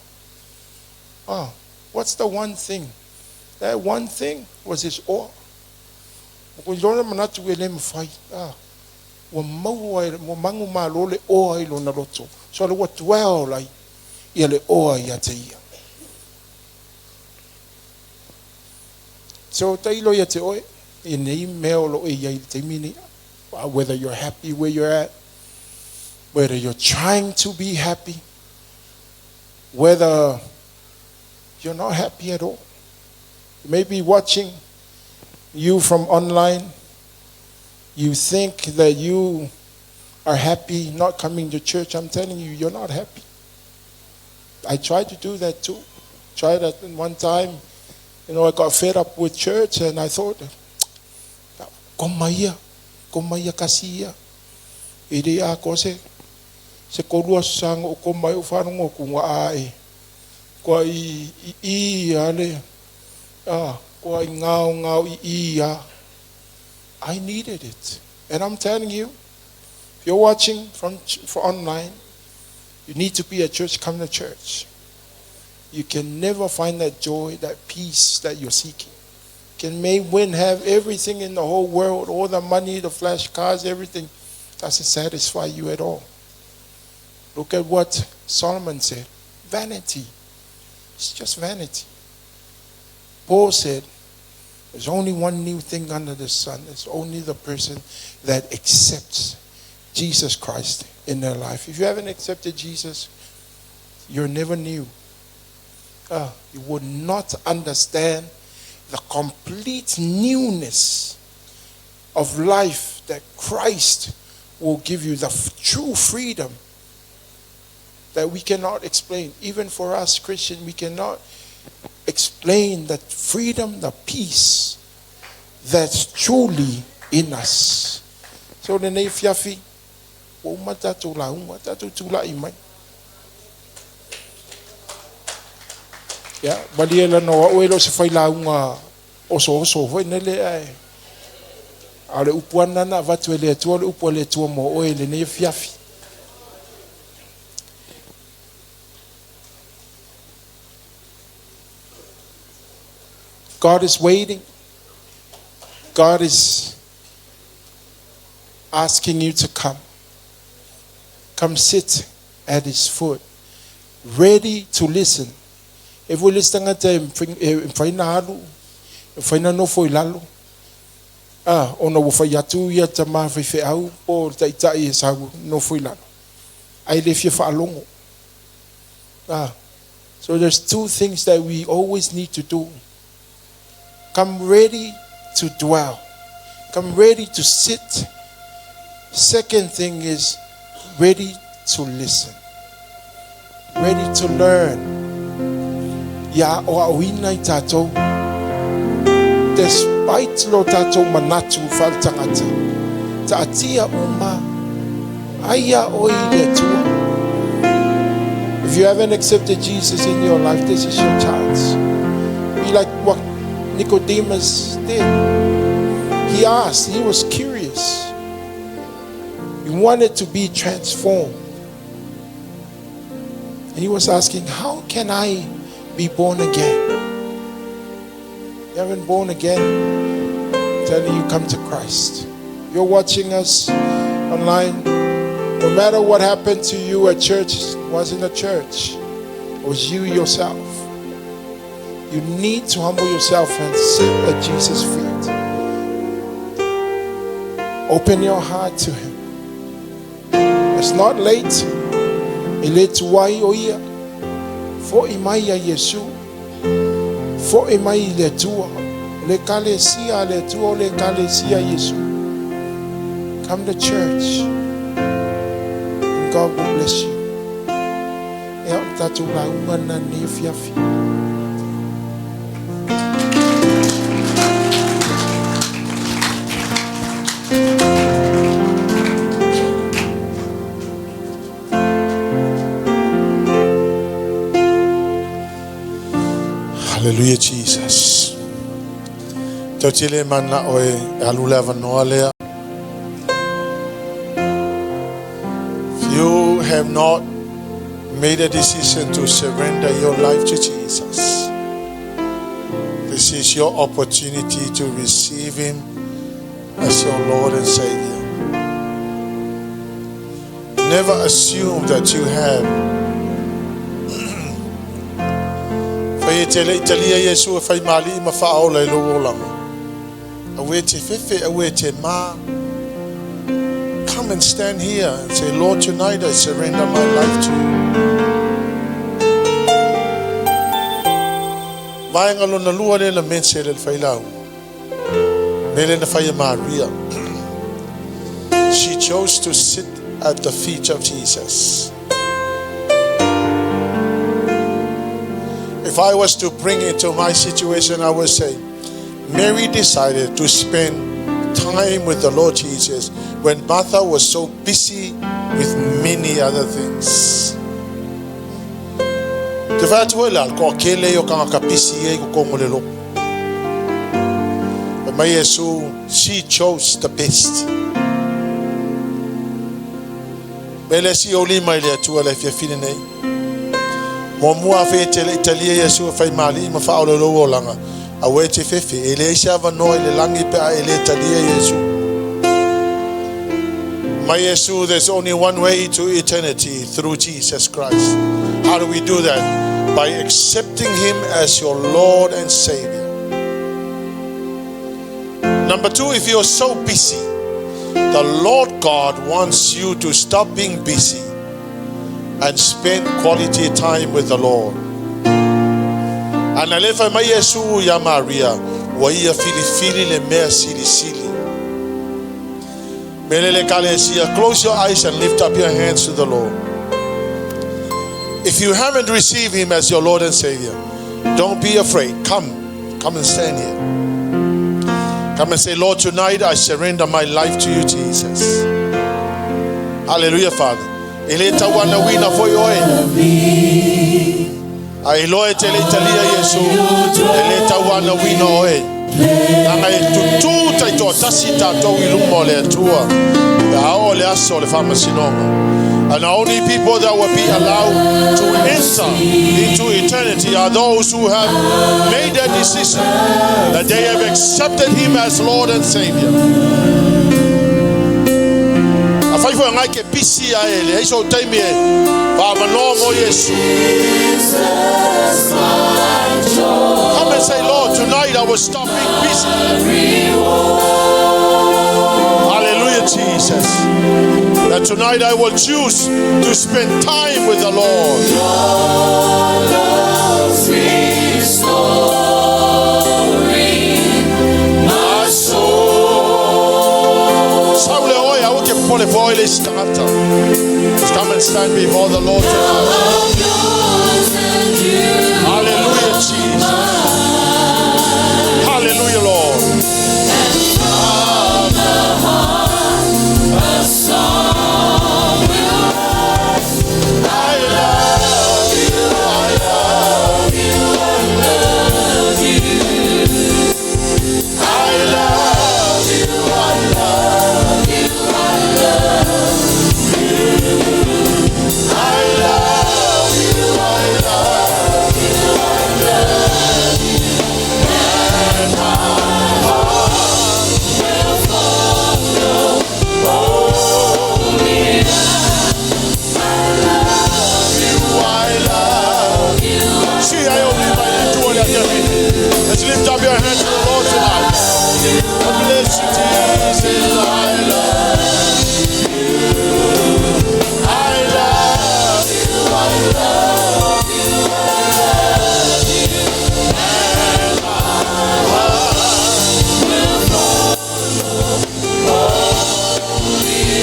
Ah, what's the one thing? That one thing was his oa. O ko lona manatu e le mawhai. Ah, ua maua e, ua mangu malo le oa i lona loto. So le ua dwell ai Ia le oa ia te ia. So tailo ia te oe, i nei mea o lo e ia i le taimi nei. Whether you're happy where you're at, whether you're trying to be happy, whether you're not happy at all. You may be watching you from online. You think that you are happy not coming to church. I'm telling you, you're not happy. I tried to do that too. Tried that one time. You know, I got fed up with church and I thought, koma ia kasi ia. E le a ko se kolua sanga o koma o whanongo ku ngā ae. Kua i a le, kua i ngao ngao i a. I needed it. And I'm telling you, if you're watching from online, you need to be at church, come to church. You can never find that joy, that peace that you're seeking. You can may win, have everything in the whole world, all the money, the flash cars, everything. Doesn't satisfy you at all. Look at what Solomon said. Vanity. It's just vanity. Paul said, there's only one new thing under the sun. It's only the person that accepts Jesus Christ in their life. If you haven't accepted Jesus, you're never new. You would not understand the complete newness of life that Christ will give you, the true freedom that we cannot explain. Even for us Christians, we cannot explain that freedom, the peace that's truly in us. So the nei fiafi, o matatou la unga, tatou tula i mai. Ya, bali la no o elo se fai la unga oso oso foi nele ai. Ale upuana na vatu ele tua le upu le tua mo o ele nei fiafi. God is waiting. God is asking you to come. Come sit at his foot, ready to listen. E voi le tangata e whaina alu, e whaina nofo i lalo. Ona ua whai atu ia ta maa whai wheau, po taitai e sau nofo i lalo. Ai le fia whaalongo. So there's two things that we always need to do. Come ready to dwell. Come ready to sit. Second thing is ready to listen. Ready to learn. Ia o auina i tātou. Despite lo tātou manatu whautangata. Ta'atia uma. Aia o i le tua. If you haven't accepted Jesus in your life, this is your chance. Be like what Nicodemus did. He asked, he was curious. He wanted to be transformed. And he was asking, how can I be born again? You haven't born again, I'm telling you, come to Christ. You're watching us online. No matter what happened to you at church, it wasn't a church. It was you yourself. You need to humble yourself and sit at Jesus' feet. Open your heart to him. It's not late. Ele tuai o ia. Fo i mai a Yesu. Fo i mai le tua. Le kalesia le tua, le kalesia Yesu. Come to church. And God will bless you. E au tatu la unga na ni fiafi. Hallelujah, Jesus. Tau tele mana oe alula vanoa lea. If you have not made a decision to surrender your life to Jesus, this is your opportunity to receive him as your Lord and Savior. Never assume that you have Afai e te le i talia Iesu e fai ma Alii ma Faaola i lou olaga, aua e te fefe, aua e te ma. Come and stand here and say, Lord, tonight I surrender my life to you. Vaega lona lua lea na mense le failau. Mele na whaia Maria. She chose to sit at the feet of Jesus. If I was to bring it to my situation, I would say, Mary decided to spend time with the Lord Jesus when Martha was so busy with many other things. Te whai atu la, ko a kele o kanga ka pisi e ko kongo le loko. But mai Yesu, she chose the best. Me le si o lima i le atua le fia fine nei. Mo mua fe te le Italia Yesu e whai mali ma wha o lo olanga. Aua e te fefe, e leai se avanoa i le lagi pe a e le talia Iesu. My Yesu, there's only one way to eternity, through Jesus Christ. How do we do that? By accepting Him as your Lord and Savior. Number two, if you're so busy, the Lord God wants you to stop being busy and spend quality time with the Lord. Ana le fai mai Iesu ia Maria, ua ia filifili le mea silisili. Mele le kalesia, close your eyes and lift up your hands to the Lord. If you haven't received Him as your Lord and Savior, don't be afraid. Come, come and stand here. Come and say, Lord, tonight I surrender my life to you, Jesus. Hallelujah, Father. E le tauana wina foi oe. A iloa e te le italia Iesu, e le tauana wina oe. Nanga e tutu tai toa tasi tātou i luma o le Atua. Pe a o le aso o le whamasinoga. And the only people that will be allowed to enter into eternity are those who have made that decision, that they have accepted Him as Lord and Savior. A whai fo ngai ke pisi a e le heiso taimi e whaamanoa mo Yesu. Come and say, Lord, tonight I will stop being busy. Hallelujah, Jesus. That tonight I will choose to spend time with the Lord. My soul. Saule oe, au ke pole fo le stata. Come and stand before the Lord tonight. Hallelujah, Jesus. Hallelujah, Lord. I love you, I love you, I love you, I love you, I love you, I love you, I love you, and my heart will follow only I love you, I love you. See, I only by the two of you. Let's lift up your hands to the Lord tonight. I bless you, Jesus. I love you. I love you. I love you. I love you. And my heart will follow only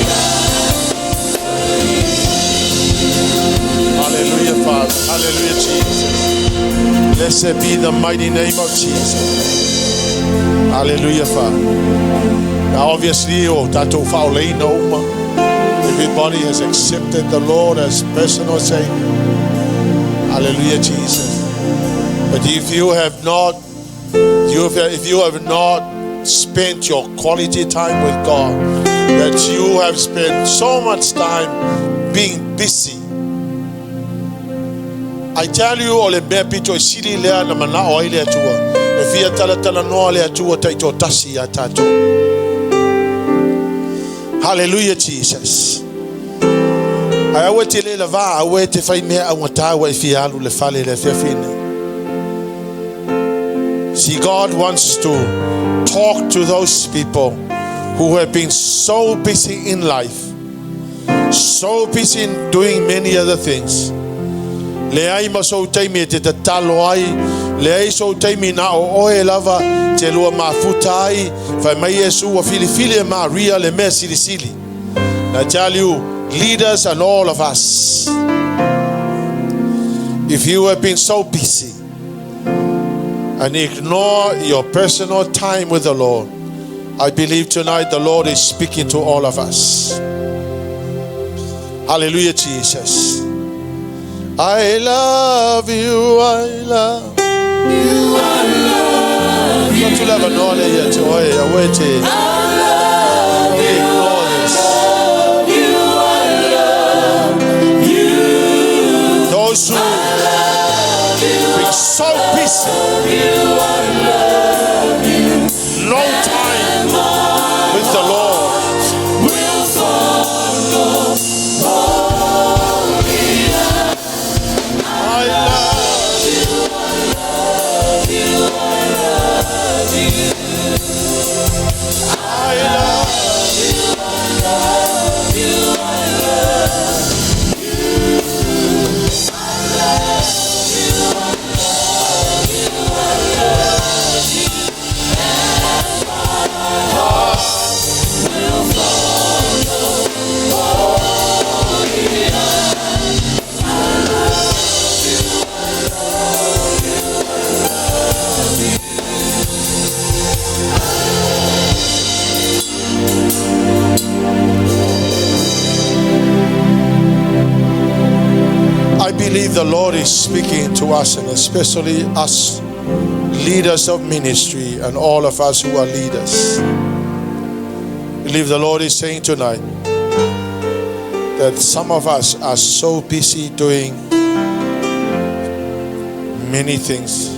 Hallelujah, Father. Hallelujah, Jesus. Blessed be the mighty name of Jesus. Hallelujah, Father. Now, obviously, o tātou whaoleina uma. Everybody has accepted the Lord as personal Savior. Hallelujah, Jesus. But if you have not, if you have not spent your quality time with God, that you have spent so much time being busy. I tell you, o le mea pito e sili lea na mana o ai le atua. E fia tala tala noa le atua tai tō tasi a tātou. Hallelujah, Jesus. Ai aua te le lava, aua te whai mea au ngatawa i fia alu le fale le fia fine. See, God wants to talk to those people who have been so busy in life, so busy in doing many other things. Leai ma sou taimi e te tatalo ai, leai sou taimi na o oe lava te lua mafuta ai, fai mai Iesu ua filifili e Maria le mea silisili. And I tell you, leaders and all of us, if you have been so busy and ignore your personal time with the Lord, I believe tonight the Lord is speaking to all of us. Hallelujah, Jesus. I love you, I love you, I love you. Not to love an order yet, I wait. I love Don't you, ignore I this. love you, I love you. Those who I love you, been so busy, I love you, I love you. no time with the Lord. Will follow only I love you, I love you, I love you. I love you, I love you, I love you. I love you, I love you, I love you. And my heart will follow only I love you, I love you, I love you. I believe the Lord is speaking to us, and especially us leaders of ministry and all of us who are leaders. I believe the Lord is saying tonight that some of us are so busy doing many things.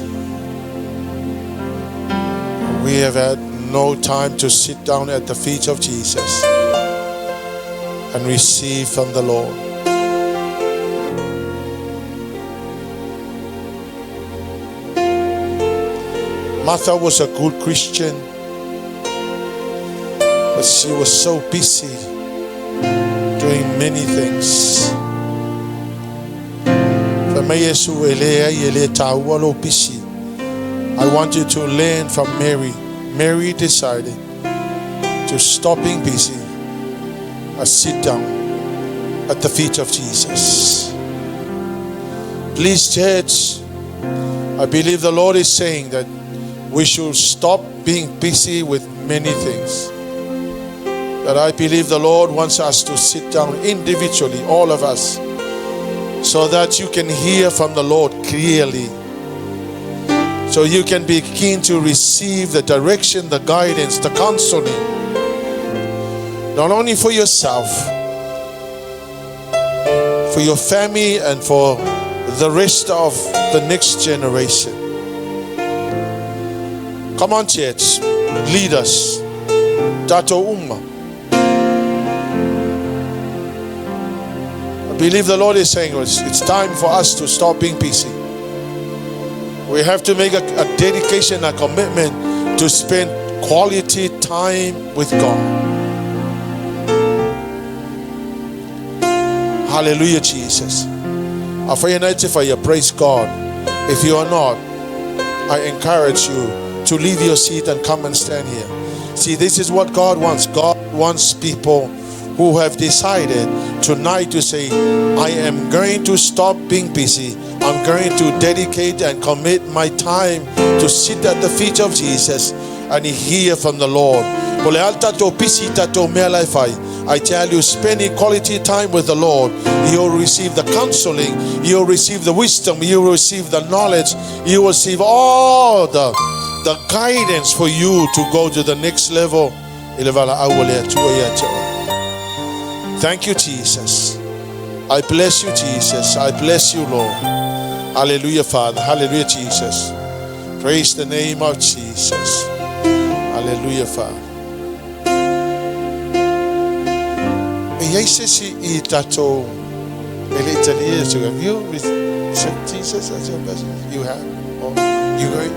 We have had no time to sit down at the feet of Jesus and receive from the Lord. Martha was a good Christian, but she was so busy doing many things. Fai mai Iesu e le ai e le tāua lou pisi. I want you to learn from Mary. Mary decided to stop being busy and sit down at the feet of Jesus. Please, church, I believe the Lord is saying that we should stop being busy with many things. That I believe the Lord wants us to sit down individually, all of us, so that you can hear from the Lord clearly. So you can begin to receive the direction, the guidance, the counseling, not only for yourself, for your family, and for the rest of the next generation. Come on, church, lead us. Tatou uma. I believe the Lord is saying it's time for us to stop being busy. We have to make a dedication, a commitment to spend quality time with God. Hallelujah, Jesus. Praise God. If you are not, I encourage you to leave your seat and come and stand here. See, this is what God wants. God wants people who have decided tonight to say, I am going to stop being busy. I'm going to dedicate and commit my time to sit at the feet of Jesus and hear from the Lord. I tell you, spending quality time with the Lord, you'll receive the counseling, you'll receive the wisdom, you'll receive the knowledge, you will receive all the guidance for you to go to the next level. Thank you, Jesus. I bless you, Jesus. I bless you, Lord. Hallelujah, Father. Hallelujah, Jesus. Praise the name of Jesus. Hallelujah, Father. E iai se isi i tatou e le i talia Iesu. Have you received Jesus as your person? You have? Or you going?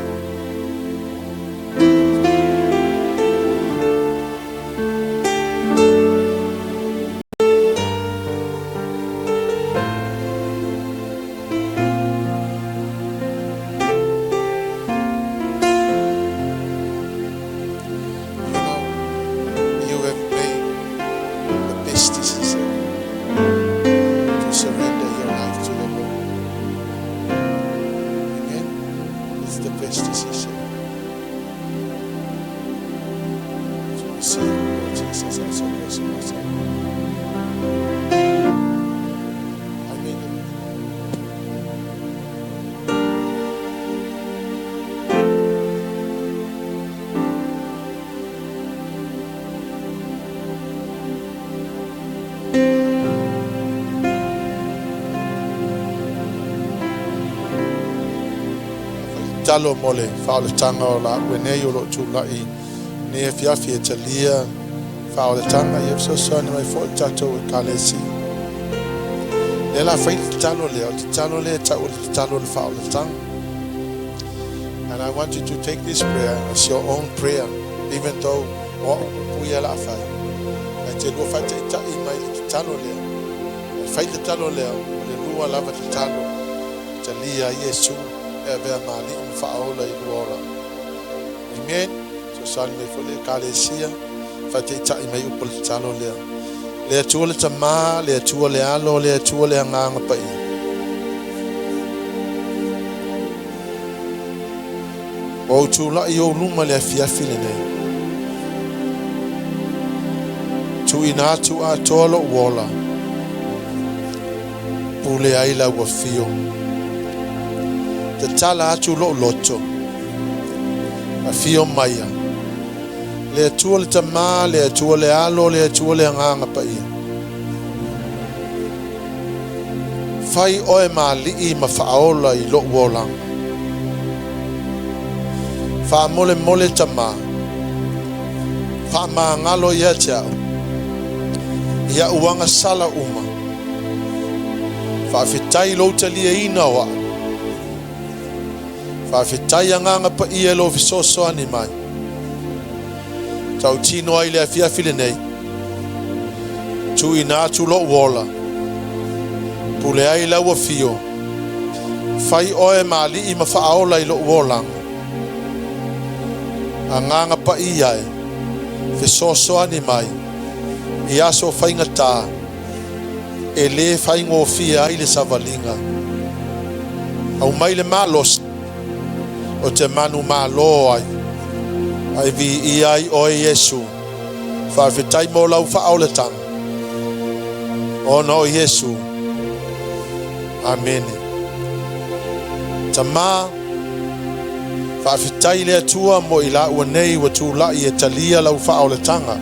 tatalo mo le faaolataga o laua nei o loo tula'i lenei afiafi e talia faaolataga, ia fesoasoani mai fo'i le tatou Ekalesia. Lea la fai le tatalo lea, o le tatalo lea e ta'u o le tatalo o le faaolataga. And I want you to take this prayer as your own prayer, even though o a'u upu ia la fai. Ae te lua faata'ita'i mai le tatalo lea. E fai tatalo lea, o le lua lava tatalo. Talia ai Iesu e avea ma Alii ma Faaola i lua ola. Amen. Fesoasoani mai foi le Ekalesia, faataitai mai upu o le tatalo lea. Le Atua le Tamā, le Atua le Alo, le Atua le Agaga Paia. Ua ou tula'i i ou luma le afiafi lenei. Tuuina atu atoa lo'u ola. Pule ai lau afio. Tatala atu lo'u loto. Afio maia. Le Atua le Tamā, le Atua le Alo, le Atua le Agaga Paia. Fai oe ma Alii ma Faaola i lo'u olaga. Faamolemole Tamā. Faamagalo ia te a'u. I a'u agasala uma. Faafetai lou taliaina o a'u. Faafetai Agaga Paia i lou fesoasoani mai. Tautino ai le afiafi lenei. Tuuina atu lo'u ola. Pule ai lau afio. Fai oe ma Alii ma Faaola i lo'u olaga. Agaga Paia e. Fesoasoani mai. I aso faigata. E lē faigofie ai le savaliga. Aumai le malosi. O te manumalo ai. Ae viia ai oe Iesu. Faafetai mo lau faaolataga. Ona o Iesu. Amene. Tamā, faafetai le Atua mo i laua nei ua tula'i e talia lau faaolataga.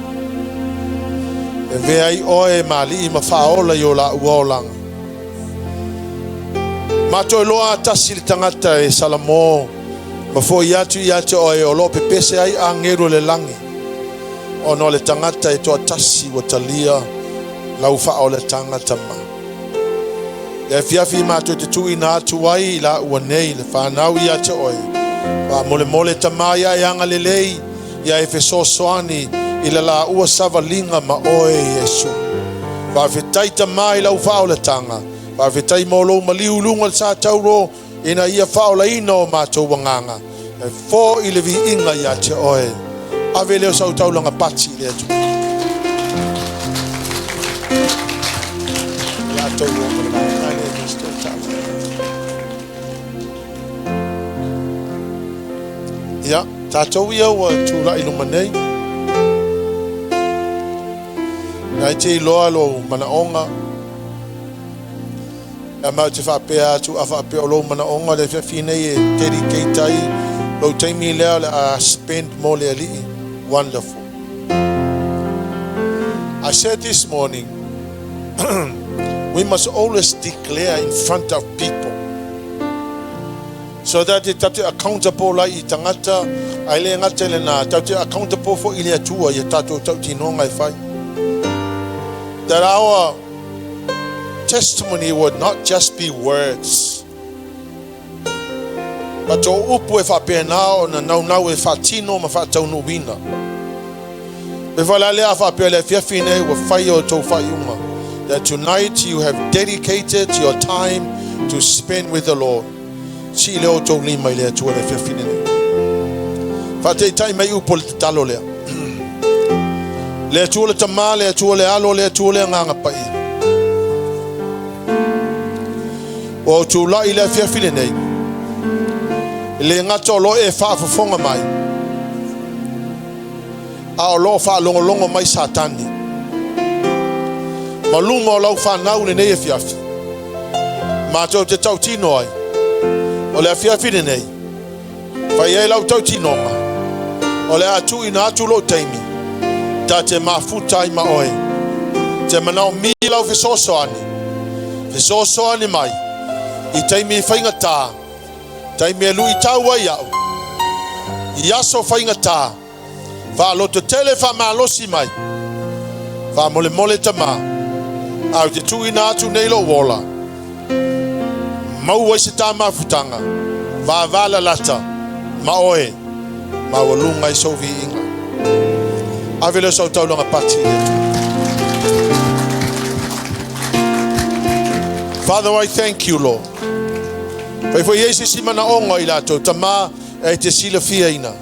E avea ai oe ma Alii ma Faaola i o laua olaga. Matou iloa a tasi le tagata e salamo ma fo'i atu ia te oe o loo pepese ai agelu o le lagi ona o le tagata e toatasi ua talia lau faaolataga Tamā. Le afiafi matou te tuuina atu ai i laua nei le fanau ia te oe. Faamolemole Tamā ia e agalelei ia e fesoasoani i le laua savaliga ma oe Iesu. Faafetai Tamā i lau faaolataga. Faafetai mo lou maliu i luga o le sa tauro ina ia faaolaina o matou agaga. E fo'i le viiga ia te oe. Ave lea o sau taulaga pati i le Atua. Ia tou o ma le vaega lea i le tala. Ia, tatou ia ua tula'i luma nei. Nai te iloa lou manaoga. Ia ma te faapea atu a faapea o lou manaoga le afiafi nei e dedicate ai lou taimi lea o le a spend mo le Alii. Wonderful. I said this morning, we must always declare in front of people so that e tatou te accountable ai i tagata ae le gata i lena, tatou te accountable fo'i i le Atua ia tatou tautinoga e fai. That our testimony would not just be words, but o upu e faapena ona naunau e faatino ma faataunuuina. Me whalale a whaapea le afiafi nei ua fai o tou faaiuga. That tonight you have dedicated your time to spend with the Lord. Sii lea o tou lima i le Atua le afiafi nei. Faataitai mai upu o le tatalo lea. Le Atua le Tamā, le Atua le Alo, le Atua le Agaga Paia. Ua ou tula'i le afiafi lenei. E le gata o loo e faafofoga mai, a o loo faalogologo mai Satani. Ma luma o lau fanau lenei afiafi. Matou te tautino ai. O le afiafi lenei. Fai ai lau tautinoga. O le a tuuina atu lou taimi. Ta te mafuta ai ma oe. Te manaomia lau fesoasoani. Fesoasoani mai. I taimi faigata. Taimi e luʻitau ai a'u i aso faigata, faalototele faamalosi mai, faamolemole Tamā, ae ou te tuuina atu nei lo'u ola, maua ai se ta mafutaga vavalalata ma oe, maualuga ai sou viiga. Ave lea o sau taulaga pati i le Atua. Father, I thank you, Lord. Fai foi ai se isi manaoga i latou, Tamā, e te silafiaina.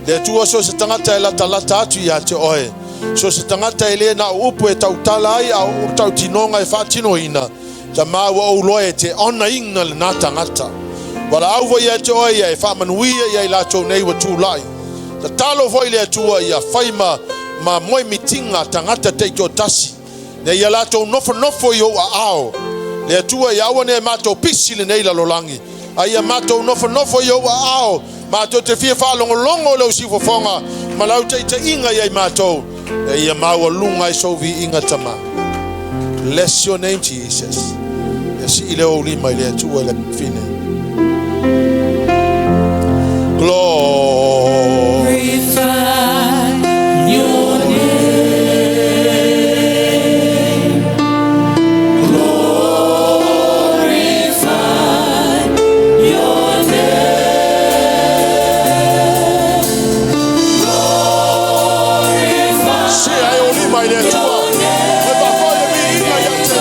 Le Atua so o se tagata e latalata atu ia te oe, so o se tagata e le na o upu e tautala ai a o tautinoga e faatinoina, Tamā ua ou iloa e te onaina lena tagata. Valaau foi ia te oe ia e faamanuia ia i latou nei ua tulai. Tatalo foi le Atua ia fai ma moemitiga tagata taitoatasi, ne ia latou nofonofo i ou aao. Le Atua ia aua ne matou pisi lenei lalolagi, a ia matou nofonofo i ou aao, matou te fia faalogologo i lou siufofoga ma lau taitaiga ia i matou, e ia maualuga ai sou viiga Tamā. Bless your name, Jesus. Ia sii lea o ou lima i le Atua i le fine. Glory. Glorify your name. Glorify your name. Glorify Si ai o lima i le Atua. E faafoi le viiga ia te.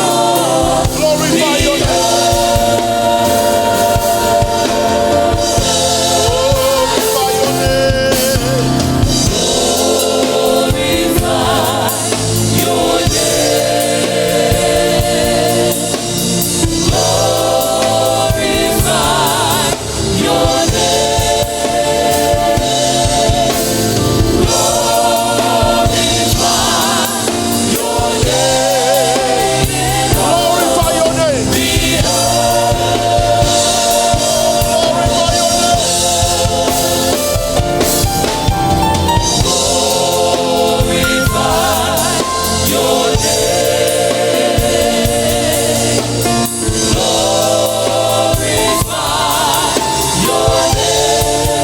Glorify your name. Glorify your name. Glorify your name. Glorify your name. Glorify your name. Glorify your name. Glorify your name. Glorify your name. Glorify your name.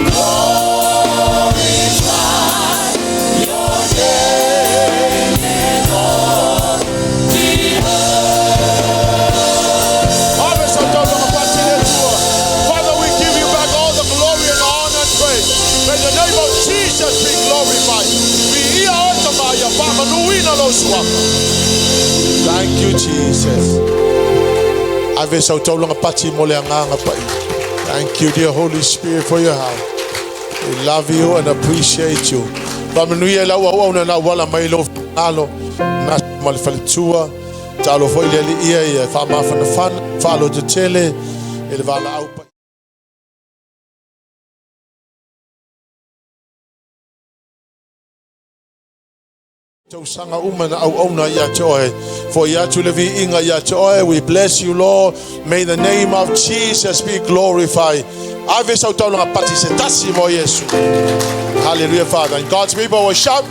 Glorify your name in all the earth. Ave sau taulaga pati i le Atua. Father, we give you back all the glory and honor and praise. May the name of Jesus be glorified. Viia oe Tamā ia faamanuina lou suafa. Thank you, Jesus. Ave sau taulaga pati mo le agaga paia. Thank you, dear Holy Spirit, for your help. We love you and appreciate you. Faamanuia i lau auauna na auala mai lou finagalo. Na ma le faletua. Talo foi le alii ia faamafanafana, faalototele i le valaau paia. Tausaga uma na auauna ia te oe. Foi atu le viiga ia te oe. We bless you, Lord. May the name of Jesus be glorified. Ave sau taulaga pati se tasi mo Iesu. Hallelujah, Father. And God's people will shout.